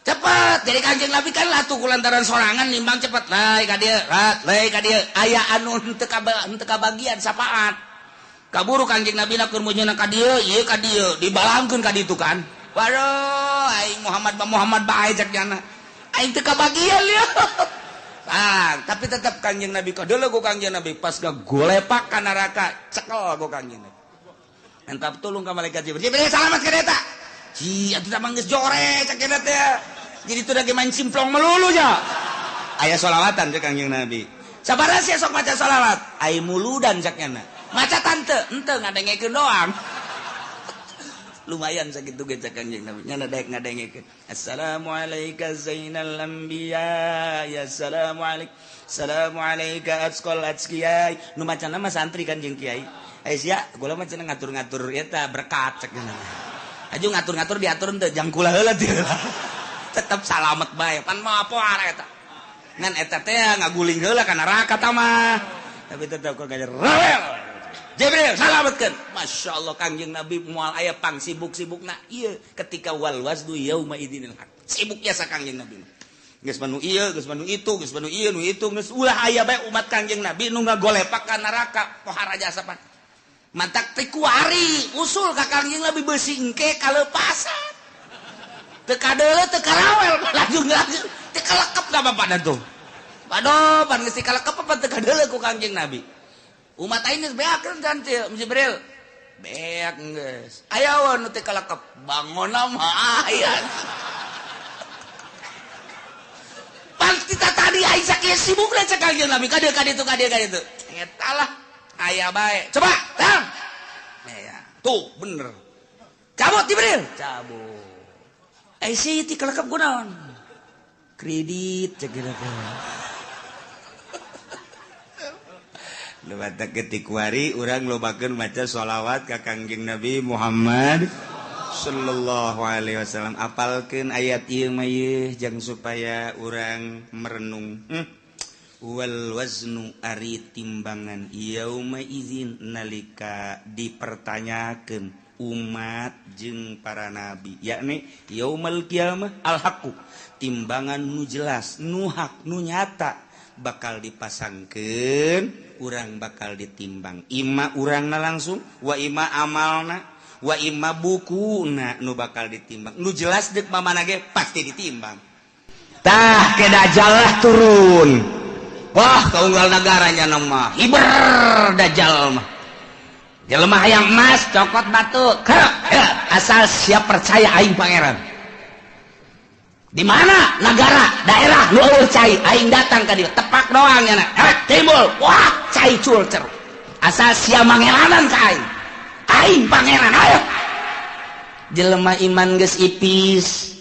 Cepet. Jadi Kangjeng Nabi kan latuh ku lantaran sorangan limbang cepet. Lae ka dieu, lae ka dieu. Aya anu henteu kabagian sapaat. Kaburu Kangjeng Nabi na keur meunyeuna ka dieu, ieu ka dieu, dibalangkeun ka ditu kan. Waduh, aing Muhammad ba Muhammad bae cek jana. Aing teu kabagian lieu. Ah, tapi tetap Kangjeng Nabi kadeuleu ku Kangjeng Nabi pas gagolepak ka neraka, cekel ku Kangjeng Nabi. Entap tulung ka malaikat Jibril. Jibril salamat ka eta. Ci, atuh mah geus jore cek eta teh. Jadi teu lagi main simplong melulu nya. Aya sholawatan cek Kangjeng Nabi. Sabaraha sia sok maca sholawat? Ai muludan cek nya. Maca tante, henteu ngadengekeun doang. Lumayan sakitu ge cek Kangjeng Nabi. Nya daek ngadengekeun. Assalamualaikum zainal anbiya. Ya assalamualaikum. Assalamualaikum atqal atqiyai. Nu macana mah santri kan jeung kiai. Eh sia, gula mah cenah ngatur-ngatur eta berkat cek nya. Aju ngatur-ngatur diatur henteu jang kula heula teu. Tetep salamet bae. Pan mah poar eta. Ngan eta teh ngaguling heula ka neraka ta mah. Tapi tetep kok gajer rawel. Jibril salametkeun. Masya Allah Kangjeng Nabi moal aya pang sibuk-sibukna ieu ketika wal waznu yauma idzinil haq. Sibuk jasa Kangjeng Nabi. Geus manu ieu, geus manu itu, geus manu ieu, nu itu, geus ulah aya bae umat Kangjeng Nabi nu ngagolepak ka neraka pohara jasa pan. Mantak teh kuari usul ka Kangjeng Nabi beusi engke kaleupasan. Teu kadeuleu teu karawel lajung-lajung teu kalekep ka bapana tuh. Waduh, pan geus kalekep apa teu kadeuleu ku Kangjeng Nabi. Umat aing geus beak kan Jibril. Beak geus. Aya we nu teu kalekep, bangona mah aya. Pan kita tadi aing sakieu sibukna cek Kangjeng Nabi ka dieu ka ditu ka dieu ka ditu. Eta lah aya bae. Coba, tang. Ya, tuh bener. Cabut Jibril, cabut. Eh si ti kalekep kunaon? Kredit cek geura. Lewat ketik wari urang lobakeun maca sholawat ka Kangjeng Nabi Muhammad sallallahu alaihi wasallam. Apalkeun ayat ieu mah ieu jang supaya urang merenung. Wal waznu ari timbangan yauma idzin nalika dipertanyakeun umat jeung para nabi, yakni yaumal qiyamah al haqqu, timbangan nu jelas, nu hak, nu nyata bakal dipasangkeun, urang bakal ditimbang. Ima urangna langsung, wa ima amalna, wa ima bukuna nu bakal ditimbang. Nu jelas deuk mamana ge pasti ditimbang. Tah ke Dajjal lah turun. Wah, kaunggal nagaranya nama hiber Dajjal mah. Jelema hayang emas cokot batu, kerek, asal siap percaya aing pangeran. Di mana negara, daerah nu eueuh cai, aing datang ka dieu, tepak doang nya, timbul, wah, cai culcer. Asal sia mangeranan ka aing. Aing pangeran, ayo. Jelema iman geus ipis.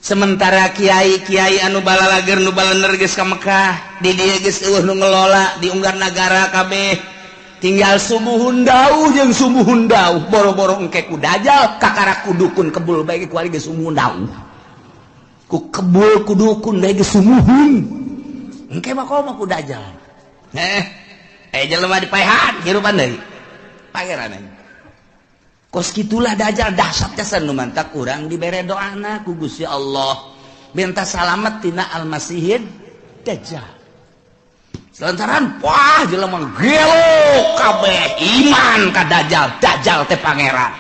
Sementara kiai-kiai anu balalager nu balener geus ka Mekah, di dieu geus eueuh nu ngelola di unggar nagara kabeh. Tinggal sumuhun dauh jeung sumuhun dauh, boro-boro engke ku Dajjal kakara ku dukun kebul bae ku ari geus sumuhun dauh. Ku kebul ku dukun bae geus sumuhun. Engke mah komo ku Dajjal. Jelema dipaehan hirupan deui. Pangeran aing. Kos kitulah Dajjal dahsyat jasa nu mantak urang dibere doana ku Gusti Allah. Minta salamet tina Al-Masihid Dajjal. Lantaran wah jelema gelo kabeh iman ka Dajjal, Dajjal teh pangeran.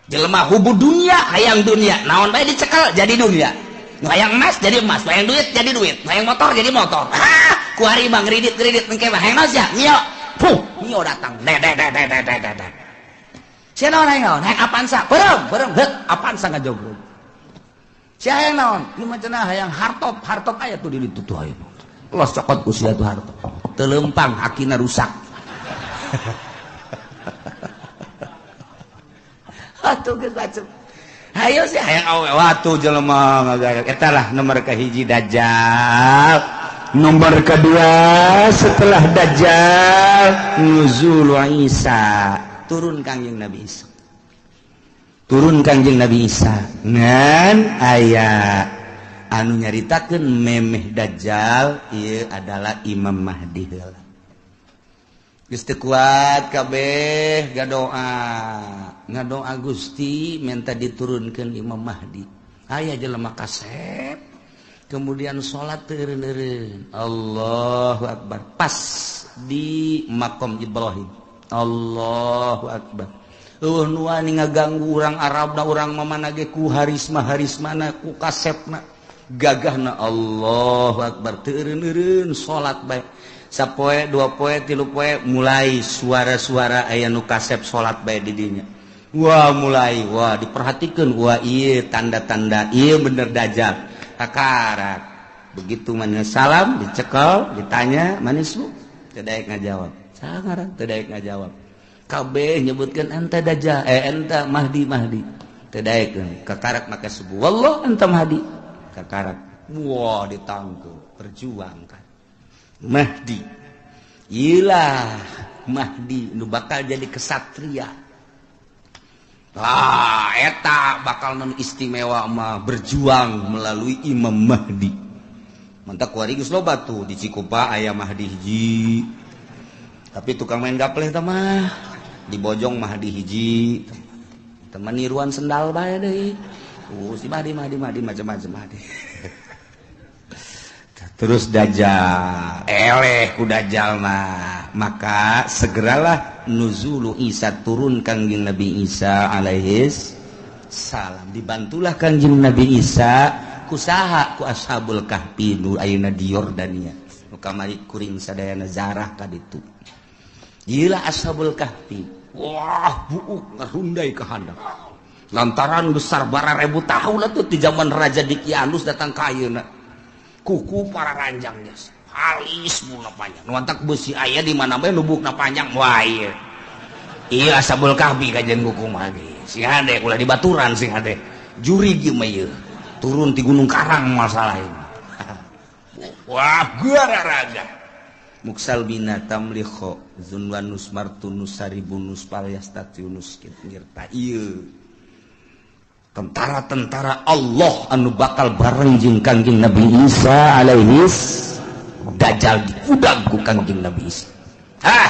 Jelema hubu dunia, hayang dunia, naon bae dicekel jadi dunia. Nu hayang emas jadi emas, hayang duit jadi duit, hayang motor jadi motor. Ah, ku ari mah ngridit-ngridit engke mah hayang naon sia? Mio. Puh, mio datang. De de de de de de de. Sia naon hayang naon? Hayang Avanza. Beureum, beureum, heuk Avanza ngajogrog. Sia hayang naon? Nu mah cenah hayang hartop, hartop aya tuh di ditu tuh aya. Los cokot ku sia tuh hartop. Teu leumpang hakina rusak. Atuh geus bacem. Hayo sih hayang awewe watu jelema ngagarak. Eta lah nomor kahiji Dajjal. Nomor kedua setelah Dajjal nuzul Isa, turun Kangjeng Nabi Isa. Turun Kangjeng Nabi Isa ngan aya anu nyaritakeun memeh Dajjal ieu adalah Imam Mahdi heula. Geus teu kuat kabeh ngadoa, ngadoa Gusti minta diturunkeun Imam Mahdi. Aya jelema kasep kemudian salat teu eureun-eureun. Allahu akbar. Pas di makom Ibrahim. Allahu akbar. Eueuh nu wani ngaganggu urang Arabna, urang mamana ge ku harisma-harismana, ku kasepna, gagahna. Allahu akbar. Teu eureun-eureun salat bae. Sapoe, dua poe, tilu poe, mulai suara-suara aya nu kasep salat bae di dinya. Wah mulai, wah diperhatikan, wah iya tanda-tanda, iya bener Dajjal. Kakarak. Begitu mana salam, dicekel, ditanya, manis bu? Teu daek ngajawab. Sangaran teu daek ngajawab. Kabeh nyebutkeun anta Dajjal, anta Mahdi, Mahdi. Teu daekeun. Kakarak maka subuh. Wallah anta Mahdi. Kakarak. Wah ditangkep, perjuangkan. Mahdi. Ilah Mahdi nu bakal jadi kesatria. Ah, eta bakal non istimewa mah berjuang melalui Imam Mahdi. Mantak kuari geus loba tuh di Cikupa aya Mahdi hiji. Tapi tukang main gapleh tah mah di Bojong Mahdi hiji. Teman niruan sendal bae deui. Si Mahdi Mahdi Mahdi macam-macam Mahdi. Terus Dajjal, eleh ku Dajjal mah. Maka segeralah nuzulu Isa, turun Kangjeng Nabi Isa alaihis salam. Dibantulah Kangjeng Nabi Isa kusaha ku Ashabul Kahfi nu ayeuna di Yordania. Nu kamari kuring sadayana zarah ka ditu. Ieu Ashabul Kahfi. Wah, buuk ngarundai ka handap. Lantaran besar bararebu tahun atuh di zaman Raja Dikianus datang ka ayeuna. Kuku para ranjang jasa halis bukna panjang nuantak besi aya di mana bae nu bukna panjang wah ieu ieu Ashabul Kahfi kajian kuku mah ge sing hade ulah dibaturan sing hade jurig ieu mah ieu turun ti Gunung Karang masalah ieu wah gararaga muksal bina tamlikho zunwanus martunus saribunus palyastatiunus ngirta ieu tentara-tentara Allah anu bakal bareng jeung Kangjeng Nabi Isa alaihis Dajjal diudang ku Kangjeng Nabi Isa. Hah,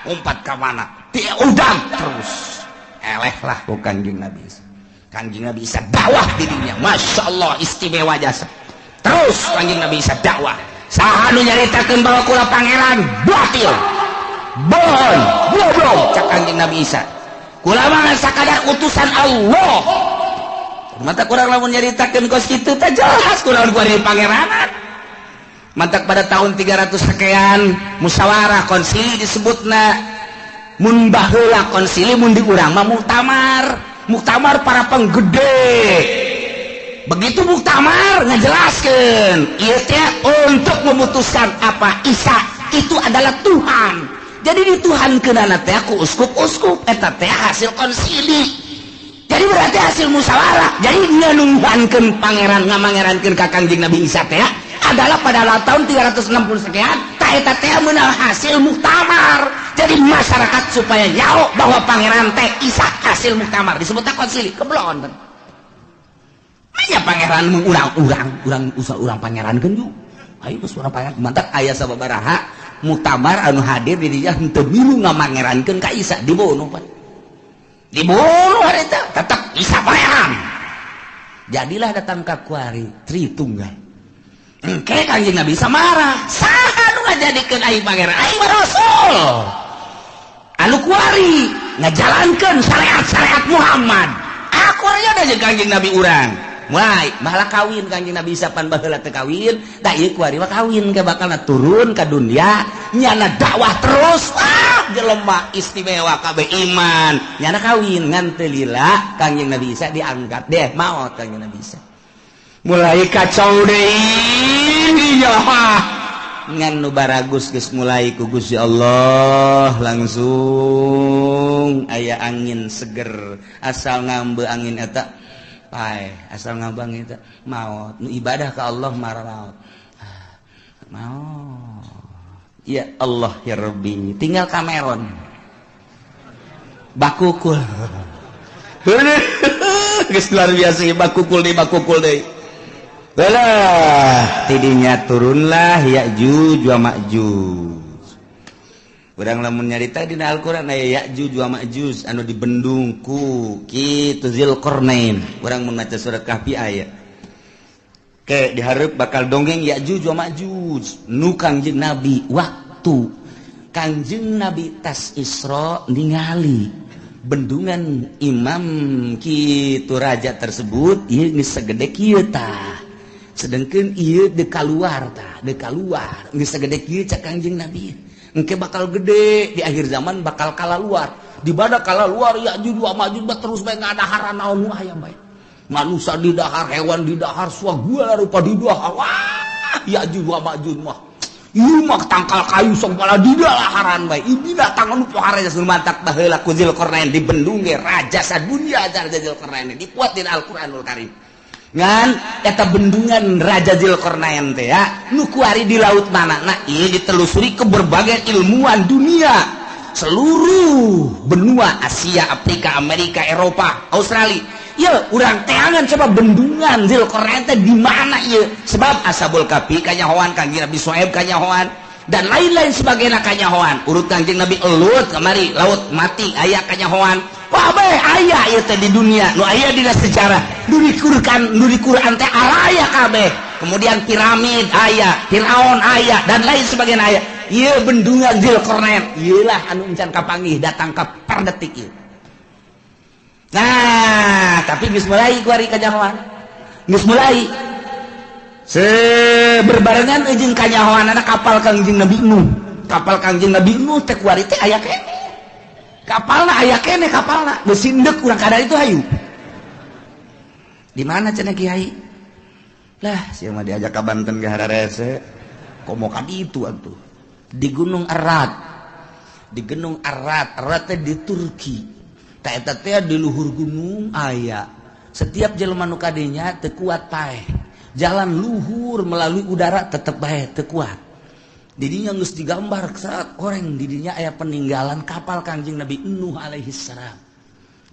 umpat ka mana? Diudang terus. Eleh lah ku Kangjeng Nabi Isa. Kangjeng Nabi Isa dakwah dirinya, Masya Allah istimewa jasa. Terus Kangjeng Nabi Isa dakwah. Saha nu nyaritakeun bahwa kula pangeran batil. Bohong, goblok cak Kangjeng Nabi Isa. Kula mah sakadar utusan Allah. Mata kurang lamun nyaritakeun kos kitu teh jelas kurang gua di pangeranan. Mantak pada tahun 300 sekian musyawarah konsili disebutna. Mun baheula konsili mun di urang mah muktamar. Muktamar para penggede. Begitu muktamar ngajelaskeun ieu teh untuk memutuskan apa Isa itu adalah Tuhan. Jadi dituhankeunana teh ku uskup-uskup eta teh hasil konsili. Jadi berarti hasil musyawarah. Jadi nganunghankeun pangeran ngamangerankeun ka Kangjeng Nabi Isa teh adalah pada tahun 360 sekian ta eta teh meunang hasil muktamar. Jadi masyarakat supaya nyaho bahwa pangeran teh Isa hasil muktamar disebutna konsili. Keblon. Manya pangeran mun urang-urang, urang usah urang pangerankeun ju. Ayo geus urang pangeran mantak aya sababaraha muktamar anu hadir di dinya henteu milu ngamangerankeun ka Isa dibunuh pan. Dibunuh hari itu tetap Isa pangeran. Jadilah datang ka kuari Tritunggal. Engke Kangjeng Nabi Isa marah. Saha nu ngajadikeun aing pangeran? Aing mah rasul. Anu kuari ngajalankeun syariat-syariat Muhammad. Aku aya jeung Kangjeng Nabi urang. Mulai malah kawin Kangjeng Nabi Isa pan baheula teu kawin, tah ieu kuari mah kawin ke bakalna turun ka dunia nyana dakwah terus. Ah jelema istimewa kabeh iman nyana kawin ngan teu lila Kangjeng Nabi Isa diangkat deh maot Kangjeng Nabi Isa. Mulai kacau deui ya ngan nu baragus geus mulai ku Gusti Allah langsung aya angin seger asal ngambe angin eta. Paeh asal ngabang eta maot nu ibadah ka Allah marah maot. Ya Allah ya Rabbi, tinggal Cameron bakukul. Geus luar biasa bakukul deui bakukul deui. Lah tidinya turunlah Ya'juj wa Ma'juj. Urang lamun nyarita dina Al-Qur'an aya Ya'juj wa Ma'juj anu dibendung ku kitu Zulqarnain. Urang mun maca surat Kahfi aya. Ke dihareup bakal dongeng Ya'juj wa Ma'juj nu Kangjeng Nabi waktu Kangjeng Nabi tas Isra ningali bendungan imam kitu raja tersebut ieu geus sagede kieu tah. Sedangkan ieu deuk kaluar tah, deuk kaluar geus sagede kieu cak Kangjeng Nabi. Engke bakal gede di akhir zaman bakal kalaluar. Di bada kalaluar Ya'juj wa Ma'juj terus bae ngadaharan naon nu aya bae. Manusia di dahar, hewan di dahar, segala rupa di dahar. Wah, Ya'juj wa Ma'juj mah. Ieu mah tangkal kayu sok bala di dalaharan bae. Ieu binatang anu pohara geus mantak baheula ku Zulqarnain dibendung ge raja sadunya raja Zulqarnain dipuat dina Al-Qur'anul Karim. Ngan eta bendungan Raja Zulqarnain teh ya nu kuari di laut mana nah ieu ditelusuri ke berbagai ilmuwan dunia seluruh benua Asia, Afrika, Amerika, Eropa, Australia. Ieu urang teangan coba bendungan Zulqarnain teh di mana ieu sebab Ashabul Kahfi kanyahoan, Kangjeng Nabi Syuaib kanyahoan dan lain-lain sebagainya kanyahoan. Urut Kangjeng Nabi Lut kamari laut mati aya kanyahoan. Wah bae aya ieu teh di dunia nu aya dina sejarah nu di Quran teh araya kabeh. Kemudian piramid aya, Firaun aya dan lain sebagainya aya. Ieu bendungan Zulqarnain ieu lah anu encan kapanggih datang ka per detik ieu. Nah, tapi geus mulai kuari kanyahoan. Geus mulai berbarengan jeung kanyahoanana kapal Kangjeng Nabi Nuh. Kapal Kangjeng Nabi Nuh teh kuari teh aya keneh. Kapalna aya keneh kapalna, geus sindek urang kada itu hayu. Di mana cenah kiai? Lah, sia mah diajak ka Banten ge hararese. Komo ka ditu atuh. Di Gunung Arad. Di Gunung Arad, Arad teh di Turki. Tah eta teh di luhur gunung aya. Setiap jelema nu kadinya teu kuat paeh. Jalan luhur melalui udara tetep bae teu kuat. Didinya geus digambar saat orang didinya aya peninggalan kapal Kangjeng Nabi Nuh alaihi salam.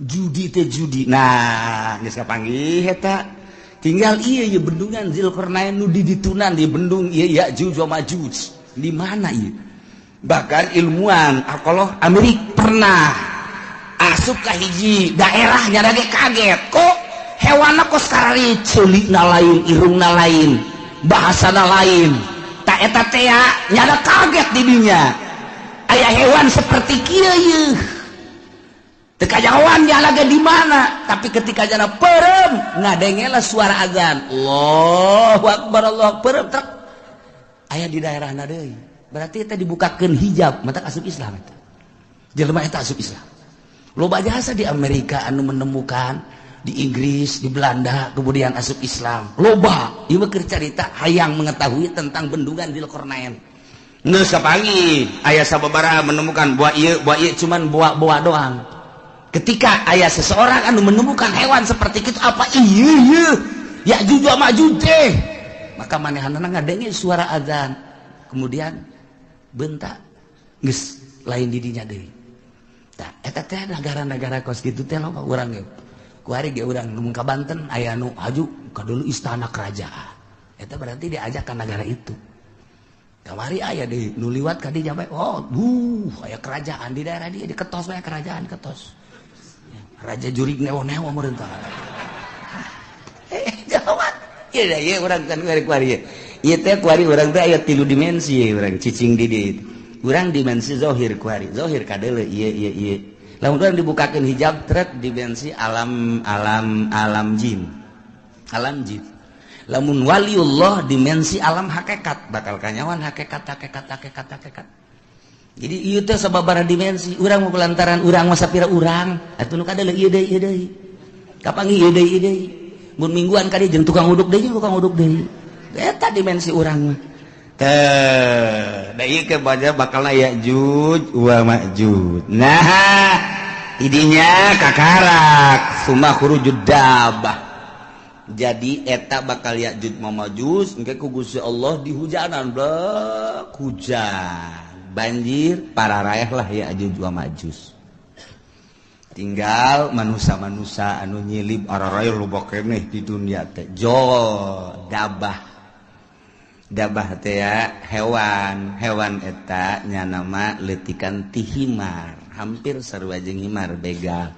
Judi teh judi. Nah, geus kapanggih eta. Tinggal ieu ye bendungan Zulqarnain nu di ditunan di bendung ieu Ya'juj wa Ma'juj. Di mana ieu? Bahkan ilmuwan arkeolog Amerika pernah asup ka hiji daerah nya ge kaget kok hewanna kos karari ceulikna lain, irungna lain, bahasana lain. Tak eta teh nyada kaget di dinya. Aya hewan seperti kieu yeuh. Teu kajahoan nyala ge di mana, tapi ketika jana peureum ngadengela suara azan. Allahu akbar, Allahu peureum trek. Aya di daerahna deui. Berarti eta dibukakeun hijab, mata asup Islam eta. Jelema eta asup Islam. Loba jasa di Amerika anu menemukan, di Inggris, di Belanda, kemudian asup Islam. Loba, ieu mah keur carita hayang mengetahui tentang bendungan Zulqarnain. Geus kapanggih, aya sababaraha menemukan buah ieu cuman buah-buah doang. Ketika aya seseorang anu menemukan hewan seperti itu apa ieu ieu Ya'juj wa Ma'juj teh, maka manehanana ngadenge suara azan. Kemudian bentak geus lain di dinya deui. Tah eta teh negara-negara kos kitu teh loba urang ge. Kuari ge urang mun ka Banten aya nu haju ka dulu istana kerajaan. Eta berarti diajak ka negara itu. Kamari aya di nu liwat ka dinya bae. Oh, duh aya kerajaan di daerah dia diketos bae kerajaan ketos. Raja jurig newo-newo meureun tah. Jawab. Ieu da ieu urang kan kuari-kuari. Ieu teh kuari urang teh aya 3 dimensi urang cicing di dieu. Urang dimensi zahir kuari. Zahir kadeuleu ieu ieu ieu. Lamun urang dibukakeun hijab trek dimensi alam alam alam jin. Alam jin. Lamun waliullah dimensi alam hakikat, bakal kanyawan hakikat hakikat hakikat hakikat. Jadi ieu teh sababaraha dimensi, urang mah lantaran urang mah sapira urang, atuh nu kadeuleu ieu deui ieu deui. Kapanggih ieu deui ieu deui. Mun mingguan ka dieu jeung tukang uduk deui tukang uduk deui. Eta dimensi urang mah. Teh, da ieu ke baca bakalna Ya'juj wa Ma'juj. Nah, idinya kakarak summa khurujud dabah. Jadi eta bakal Ya'juj Ma'juj engke ku Gusti Allah dihujanan blek hujan banjir pararaeh lah Ya'juj wa Ma'juj. Tinggal manusia-manusia anu nyilib araraeh loba keneh di dunia teh. Jo dabah. Dabah teh ya hewan, hewan eta nya nama leutikan ti himar, hampir sarua jeung himar begal.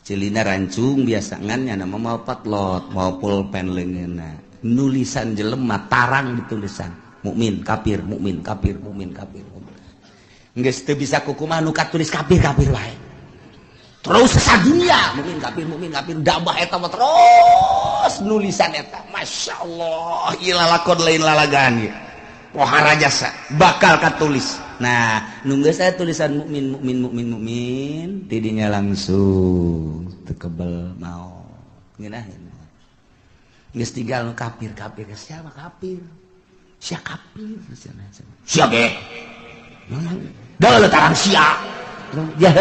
Celina rancung biasa ngan nya nama mau patlot, mau pulpen leungeunna. Nulisan jelema tarang ditulisan. Mukmin kafir, mukmin kafir, mukmin kafir. Geus teu bisa kukumaha nu katulis kafir kafir wae. Terus sadunia mukmin kafir dabah eta mah terus nulisan eta. Masya Allah, ieu lalakon lain lalagaan ieu. Pohara jasa bakal katulis. Nah, nunggu saya tulisan mukmin mukmin mukmin mukmin tidinya langsung tekebel mau ngeunaheun. Geus tinggal kafir kafir siapa kafir? Sia kafir sia ge. Dah tarang sia. Ya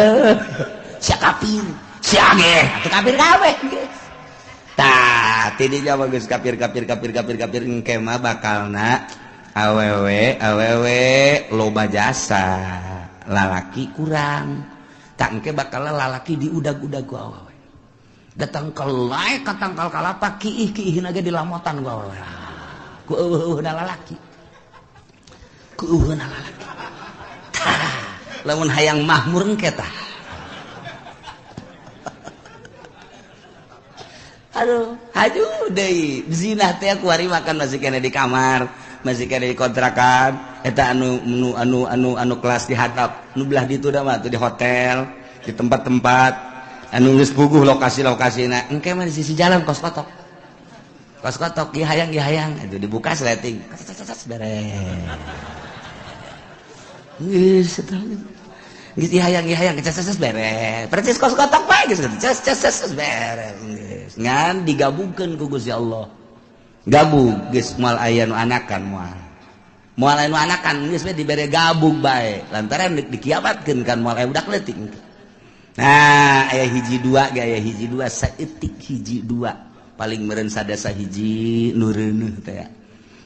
sia kafir, sia ge, atuh kafir kabeh geus. Tah, tidinya mah geus kafir kafir kafir kafir kafir engke mah bakalna awewe awewe loba jasa lalaki kurang tak engke bakal lalaki diudag-udag ku awewe datang ke lae ka tangkal kalapa kiih kiihna ge dilamotan ku awewe ku eueuhna lalaki ku eueuhna lalaki tah lamun hayang mahmur engke tah aduh haju deui zina teh kuari makan masih kene di kamar masih kene di kontrakan eta anu anu anu anu kelas di hatap nu belah ditu da mah di hotel di tempat-tempat anu geus puguh lokasi-lokasina engke mah di sisi jalan kos kotok ieu hayang itu dibuka sleting beres geus eta geus ieu hayang ces beres percis kos kotok bae geus ces ces beres geus ngan digabungkeun ku Gusti Allah gabung geus moal aya nu anakan moal aya nu anakan geus we dibere gabung bae lantaran dikiamatkeun kan moal aya budak leutik. Nah aya hiji dua ge aya hiji dua saeutik hiji dua paling meureun sadasa hiji nu reuneuh teh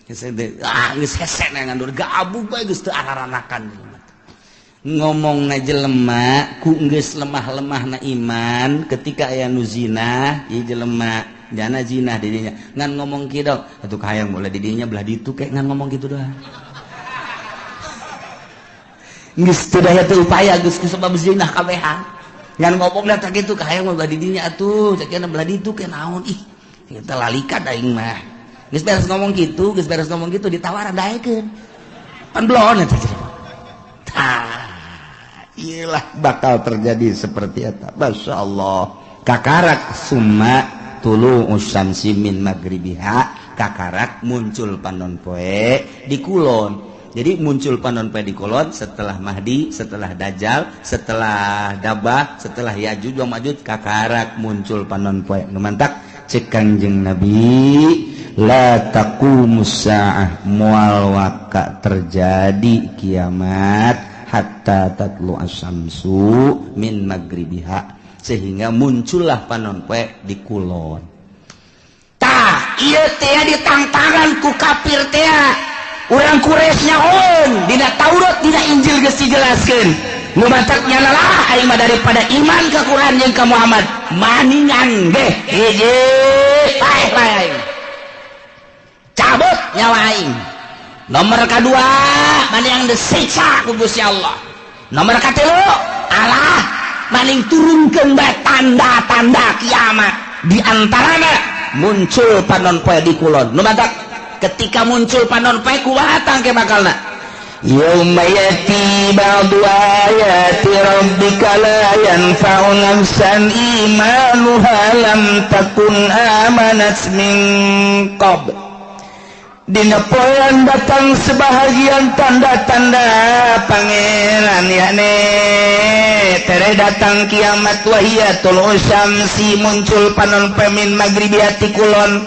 geus ah geus hese ngan gabung bae geus teu araranakan ngomongna jelema ku geus lemah-lemahna iman ketika aya nu zina ieu jelema jana zina didinya ngan ngomong kieu atuh kahayang boleh didinya belah ditu kayak ngan ngomong kitu doang geus teu daya teu upaya geus kusabab zina kabehan ngan ngomongna teh kitu kahayang belah didinya atuh cek belah ditu ke naon ih kita lalikan aing mah geus beres ngomong kitu geus beres ngomong kitu ditawaran daekeun pan belon eta tah iyalah bakal terjadi seperti eta. Masya Allah kakarak summa tulu usyamsi min magribiha kakarak muncul panon poe di kulon. Jadi muncul panon poe di kulon setelah Mahdi, setelah Dajjal, setelah Dabah, setelah Ya'juj wa Ma'juj kakarak muncul panon poe. Nu mantak cek Kangjeng Nabi la taqumus saah moal waka terjadi kiamat hatta tatlu asyamsu min magribiha sehingga muncullah panon poe di kulon. Tah ieu teh ditangtangan ku kafir teh urang Quraisy nyahoeun dina Taurat dina Injil geus dijelaskeun nu matak nyalalah aing mah daripada iman ka Quran jeung ka Muhammad maningan ge hiji paeh bae aing cabut nyawa aing. Nomor kedua maning disiksa ku Gusti Allah. Nomor katilu Allah maning turunkeun bae tanda-tanda kiamat di antarana muncul panon poe di kulon. Nu matak ketika muncul panon poe kumaha tangke bakalna yauma yati ba'du ayati rabbika la yanfa'u nafsan imanuha lam takun amanat min qabl. Dina poean datang sebahagian tanda-tanda pangeran yakni tere datang kiamat wahiyatul usyamsi muncul panon poe min magribiati kulon.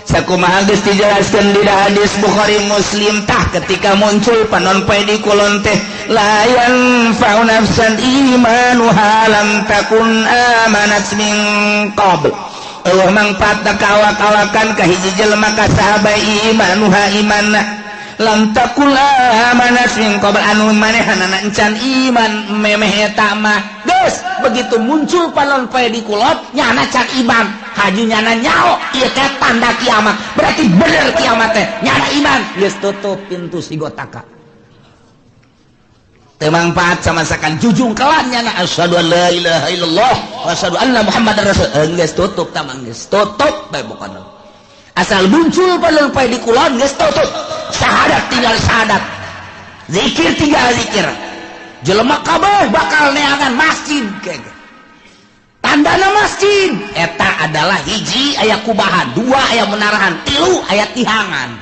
Sakumaha geus dijelaskeun di hadis Bukhari Muslim tah ketika muncul panon poe di kulon teh la yanfa'u nafsan imanuha lam takun amanat min qabl. Eueuh mangfaatna ka awak-awakan ka hiji jelema ka saha bae imanuha imanna lam takul amanat min qabl anu manehanana encan iman memeh eta mah. Geus begitu muncul panon poe di kulot, nyana can iman, haju nyana nyaho ieu teh tanda kiamat, berarti bener kiamat teh nyana iman, geus tutup pintu sigotaka. Teu mangfaat sama sekali jujung kelan nyana asyhadu an la ilaha illallah wa asyhadu anna muhammadar rasul, geus tutup tamang, geus tutup bae pokona. Asal muncul panon poe di kulon, geus tutup. Syahadat tinggal syahadat, zikir tinggal zikir, jelema kabeh bakal neangan masjid. Kege tandana masjid eta adalah hiji aya kubahan, dua aya menarahan, tilu aya tihangan.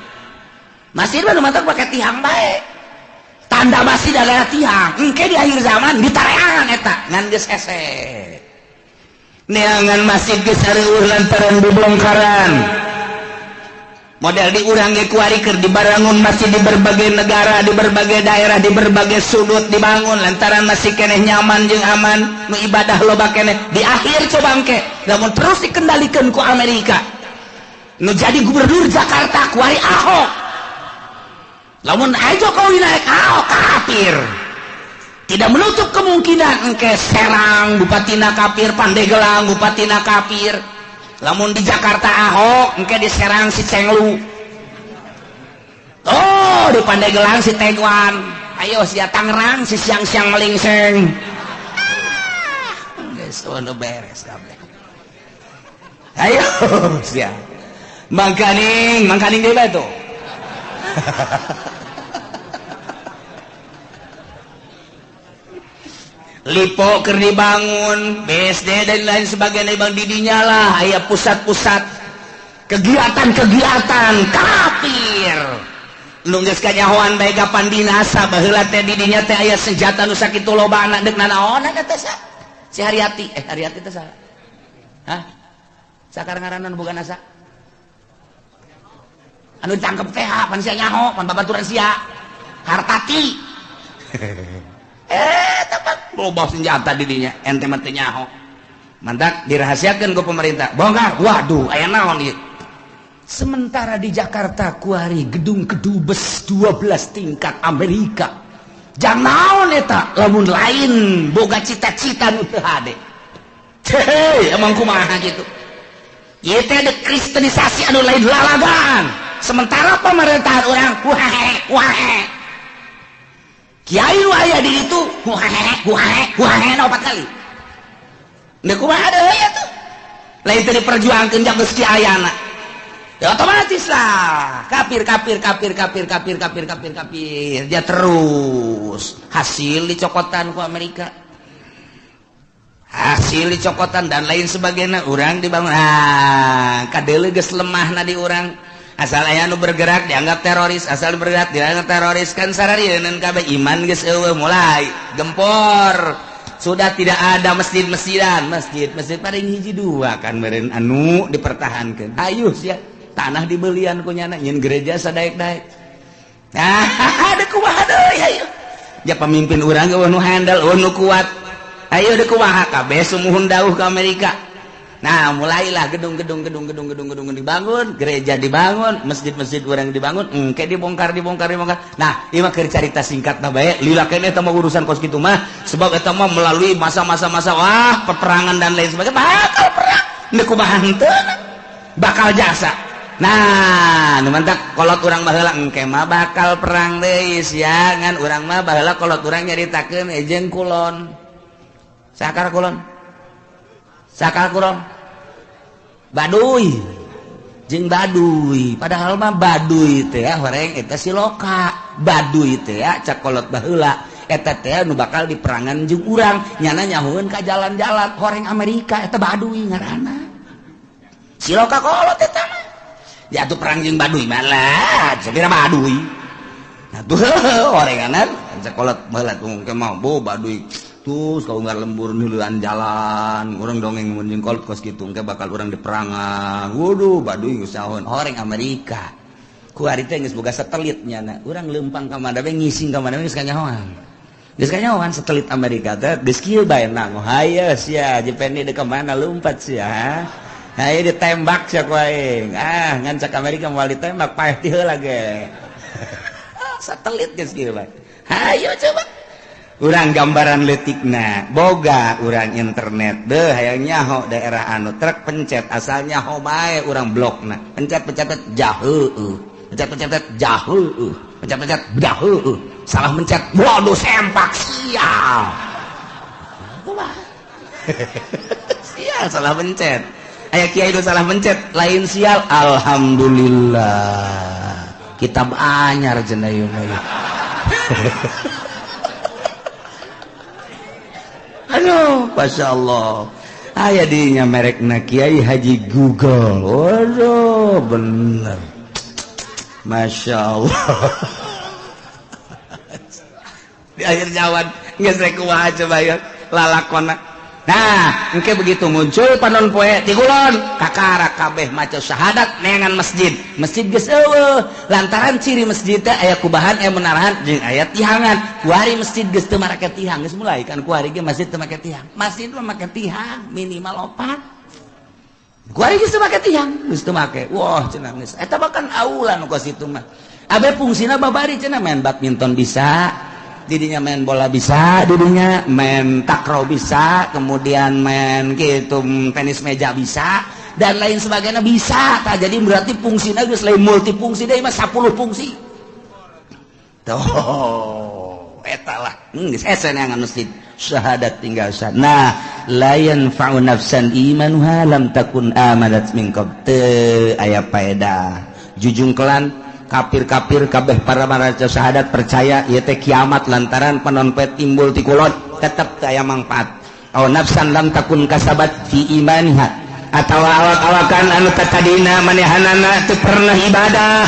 Masjid mah nu matak pake tihang bae. Tanda masjid adalah tihang. Engke di akhir zaman ditareangan eta ngan geus hese neangan masjid geus areueuh lantaran bubongkaran. Model di urang ge kuari keur dibarangun masjid di berbagai negara, di berbagai daerah, di berbagai sudut dibangun lantaran masih keneh nyaman jeung aman, nu ibadah loba keneh. Di akhir coba engke lamun terus dikendalikan ku Amerika, nu jadi gubernur Jakarta kuari Ahok, lamun aja Jokowi naik, Ahok kafir, tidak menutup kemungkinan engke Serang bupatina kafir, Pandeglang bupatina kafir. Lamun di Jakarta Ahok, engke di Serang si Cenglu, oh di Pandeglang si Tegwan, ayo sia Tangerang si siang-siang melingseng. Geus ono beres kabeh. Ayo sia mangkaning mangkaning deui bae tuh. Lipo keur dibangun, BSD dan lain sebagainya bang, didinya lah aya pusat-pusat kegiatan-kegiatan kafir. Nu geus kanyahoan bae kapan binasa. Baheula teh didinya teh aya senjata nu sakitu lobana, deuk nanaonan eta sa si Haryati, Haryati teh saha? Hah? Sakar ngaranna nu boga NASA? Anu ditangkep teh pan sia nyaho, pan babaturan sia. Hartati. Tempat loba senjata didinya, ente mah teu nyaho. Mantak dirahasiakeun ku pemerintah. Bongkar. Waduh, aya naon ieu? Sementara di Jakarta kuari gedung kedubes 12 tingkat Amerika. Jang naon eta lamun lain boga cita-cita nu teu hade. Hei, emang kumaha gitu. Ieu teh dekristenisasi anu lain lalagaan. Sementara pemerintahan urang wae wae. Kiai nu aya di ditu wae wae wae opat kali. Deuk kumaha deui atuh? Lain teh diperjuangkeun jang geus kiayana. Ya otomatis lah kafir kafir kafir kafir kafir kafir kafir kafir dia terus hasil dicokotan ku Amerika, hasil dicokotan dan lain sebagainya. Urang dibangun, ah kadeuleu geus lemahna di urang. Asal aya nu bergerak dianggap teroris, asal bergerak dianggap teroris, kan sararieun kabeh. Iman geus eueuh, mulai gempor. Sudah tidak ada masjid-masjidan, masjid-masjid paling hiji dua kan meureun anu dipertahankeun. Ayo sia tanah dibelian ku nyana nyin gereja sadaek-daek. Nah, ada kumaha deui ayo. Ya pemimpin urang eueuh nu handal, eueuh nu kuat. Ayo deuk kumaha kabeh sumuhun dauh ke Amerika. Nah, mulailah gedung-gedung gedung-gedung gedung-gedung dibangun, gereja dibangun, masjid-masjid urang dibangun, engke dibongkar dibongkar dibongkar. Nah, ieu mah keur carita singkatna bae, lila keneh eta mah urusan kos kitu mah, sebab eta mah melalui masa-masa masa wah peperangan dan lain sebagainya, bakal perang. Deuk kumaha henteu bakal jasa. Nah, nu mantak kolot urang baheula engke mah bakal perang deui sia, ngan urang mah baheula kolot urang nyaritakeun jeung kulon. Sakar kulon. Sakar kulon. Baduy. Jeung Baduy. Padahal mah Baduy teh horeng eta siloka. Baduy teh cak kolot baheula eta teh nu bakal diperangan jeung urang, nyana nyahueun ka jalan-jalan horeng Amerika eta Baduy ngaranna. Siloka kolot eta mah. Ya tuh perang jeung Baduy malah, sapira Baduy. Nah tuh horenganan cak kolot baheula tuh engke mah bo Baduy. Terus kau nggak lembur nuluan jalan, orang dongeng mun jeung kolot kos kitu engke bakal urang diperangan. Waduh, Baduy geus sahun horeng Amerika. Ku ari teh geus boga satelit nyana. Urang leumpang ka mana we ngising ka mana we geus kanyahoan. Geus kanyahoan satelit Amerika teh geus kieu bae nang. Hayo sia, Jependi deuk ka mana lompat sia. Hayu ditembak sia ku aing. Ah, ngan cak Amerika moal ditembak paeh ti heula ge. Satelit geus kieu bae. Hayu coba. Urang gambaran leutikna, boga urang internet deh hayang nyaho daerah anu truk pencet asal nyaho bae urang blokna. Pencet-pencet jaheueuh. Pencet-pencet jaheueuh. Pencet-pencet jaheueuh. Salah mencet, waduh sempak sial. Kumaha? Sial salah mencet. Aya kiai nu salah mencet, lain sial, alhamdulillah. Kitab anyar cenah ieu mah. Aduh, Masya Allah. Aya dinya merekna Kiai Haji Google. Waduh, bener. Masya Allah. Di akhir zaman geus rek kumaha coba ya lalakonna. Nah, engke begitu muncul panon poe ti kulon, kakara kabeh maca syahadat neangan masjid. Masjid geus eueuh, lantaran ciri masjid teh aya kubahan, aya menarahan jeung aya tihangan. Kuari masjid geus teu marake tihang, geus mulai kan kuari ge masjid teu make tihang. Masjid mah make tihang minimal 4. Kuari geus teu make tihang, geus teu make. Wah, cenah geus. Eta bahkan aula nu kos itu mah. Abe fungsina babari cenah main badminton bisa. Didinya main bola bisa, didinya main takraw bisa, kemudian main gitu tenis meja bisa, dan lain sebagainya bisa. Tah, jadi berarti fungsinya geus lain multifungsi deui mah 10 fungsi. Tuh, eta lah. Geus hese neangan masjid. Syahadat tinggal sah. Nah, la yanfa'u nafsan imanuha lam takun amanat min qabl. Teu aya paedah. Jujungkelan kafir-kafir kabeh para maraca syahadat percaya ieu teh kiamat lantaran panon poe timbul ti kulon tetep teu aya mangfaat. Aw nafsan lam takun kasabat fi imaniha atawa awak-awakan anu tatadina manehanana teu pernah ibadah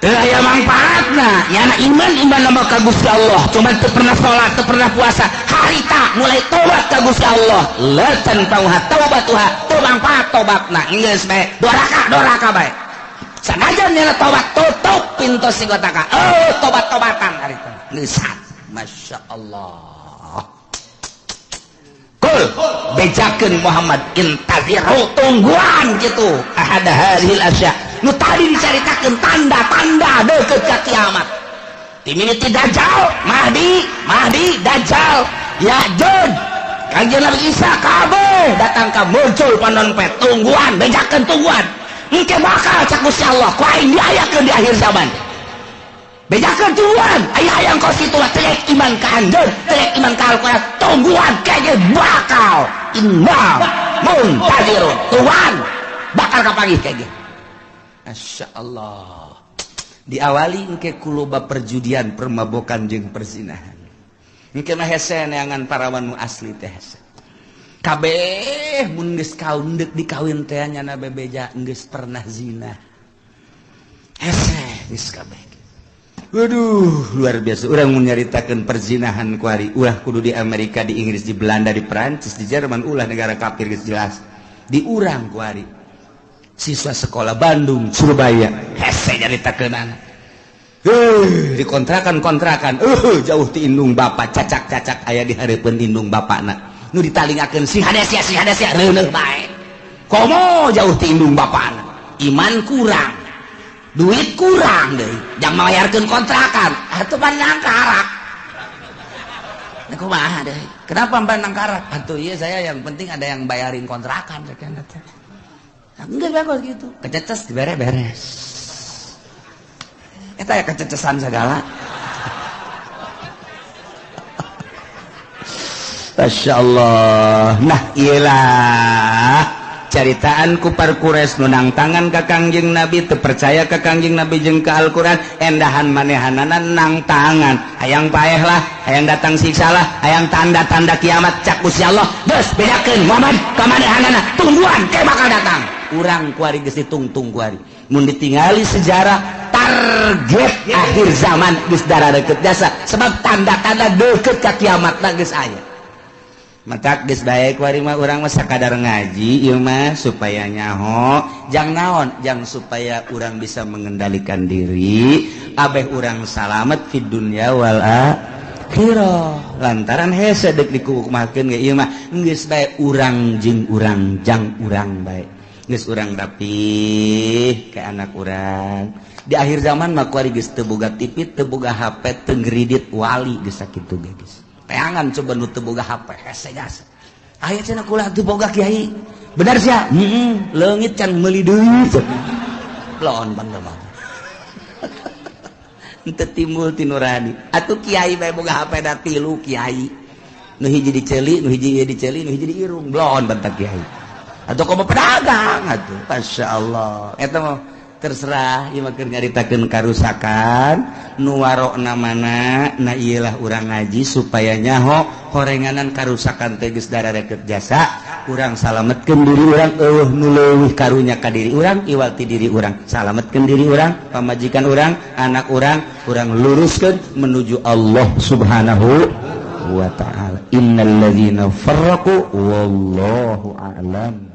teu aya mangfaatna nyana iman iman nama ka Gusti Allah cuman teu pernah salat teu pernah puasa harita mulai tobat ka Gusti Allah la tanfa'uha taubatuha teu mangfaat tobatna geus bae doraka bae. Sanajan nyana tobat tutup pintu sing kotaka. Oh, tobat-tobatan harita. Nisat. Masya Allah. Kul bejakeun Muhammad intaziru tungguan gitu. Ahada hadhil asya. Nu tadi dicaritakeun tanda-tanda deukeut ka kiamat. Timini Dajjal, Mahdi, Mahdi Dajjal, Ya'juj, Kanjeng Nabi Isa kabeh datang ka muncul panon poe tungguan, bejakeun tungguan. Engke bakal cak Gusti Allah ku aing diayakeun di akhir zaman. Bejakeun tungguan, aya hayang kos kitu mah teu iman ka anjeun, teu iman ka Al-Qur'an, tungguan kege bakal inna muntazirun. Tungguan bakal kapanggih kege. Masya Allah. Diawali engke ku loba perjudian, permabokan jeung perzinahan. Engke mah hese neangan parawan nu asli teh hese. Kabeh mun geus kaun deuk dikawin teh nyana bebeja geus pernah zina. Hese geus kabeh. Waduh, luar biasa. Urang mun nyaritakeun perzinahan kuari, ulah kudu di Amerika, di Inggris, di Belanda, di Perancis, di Jerman, ulah negara kafir geus jelas. Di urang kuari. Siswa sekolah Bandung, Surabaya, hese nyaritakeunana. Di kontrakan-kontrakan, jauh ti indung bapak, cacak-cacak aya di hareupeun indung bapakna. Nu ditalingakeun sing hade sia reuneuh bae. Komo jauh ti indung bapana. Iman kurang. Duit kurang deui. Jang mayarkeun kontrakan. Atuh pan nangkarak. Nah kumaha deui? Kenapa pan nangkarak? Atuh ieu saya yang penting ada yang bayarin kontrakan sakieu teh. Enggak bagus gitu. Kececes dibere beres. Eta ya kececesan segala. Masya Allah. Nah iyalah caritaan kupar kures nunang tangan ka Kangjeng Nabi teu percaya ka Kangjeng Nabi jeung ka Al-Qur'an endahan manehanana nang tangan hayang paeh lah hayang datang siksa lah hayang tanda-tanda kiamat cak Gusti Allah geus bedakeun Muhammad ka manehanana tungguan ke bakal datang urang kuari geus ditungtung kuari mun ditingali sejarah target akhir zaman geus darareukeup jasa sebab tanda-tanda deukeut ka kiamat geus aya. Matak geus bae kuari mah urang mah sakadar ngaji ieu mah supaya nyaho jang naon jang supaya urang bisa mengendalikan diri abeh urang salamet fid dunya wal Akhirah lantaran hese dek dikumahakeun ge ieu mah geus bae urang jeung urang jang urang bae geus urang rapih ke anak urang. Di akhir zaman mah kuari geus teu boga TV, teu boga HP, teu ngredit wali, geus sakitu ge geus. Teangan coba nu teu boga HP hese jasa. Aya cenah kula teu boga kiai. Benar sia? Heeh, leungit can meuli deui. Lon bener mah. Henteu timbul ti nurani. Atuh kiai bae boga HP da tilu kiai. Nu hiji diceuli, nu hiji ieu diceuli, nu hiji di irung. Blon bentak kiai. Atau komo pedagang atuh. Masya Allah. Eta mah terserah ieu mah keur nyaritakeun karusakan nu warokna mana. Nah, ieulah urang ngaji supaya nyaho horenganan karusakan teh geus darareket jasa urang salametkeun diri urang. Eueuh nu leuwih karunya ka diri urang iwal ti diri urang. Salametkeun diri urang, pamajikan urang, anak urang, urang luruskeun menuju Allah Subhanahu wa taala. Innal ladzina farraqu wallahu a'lam.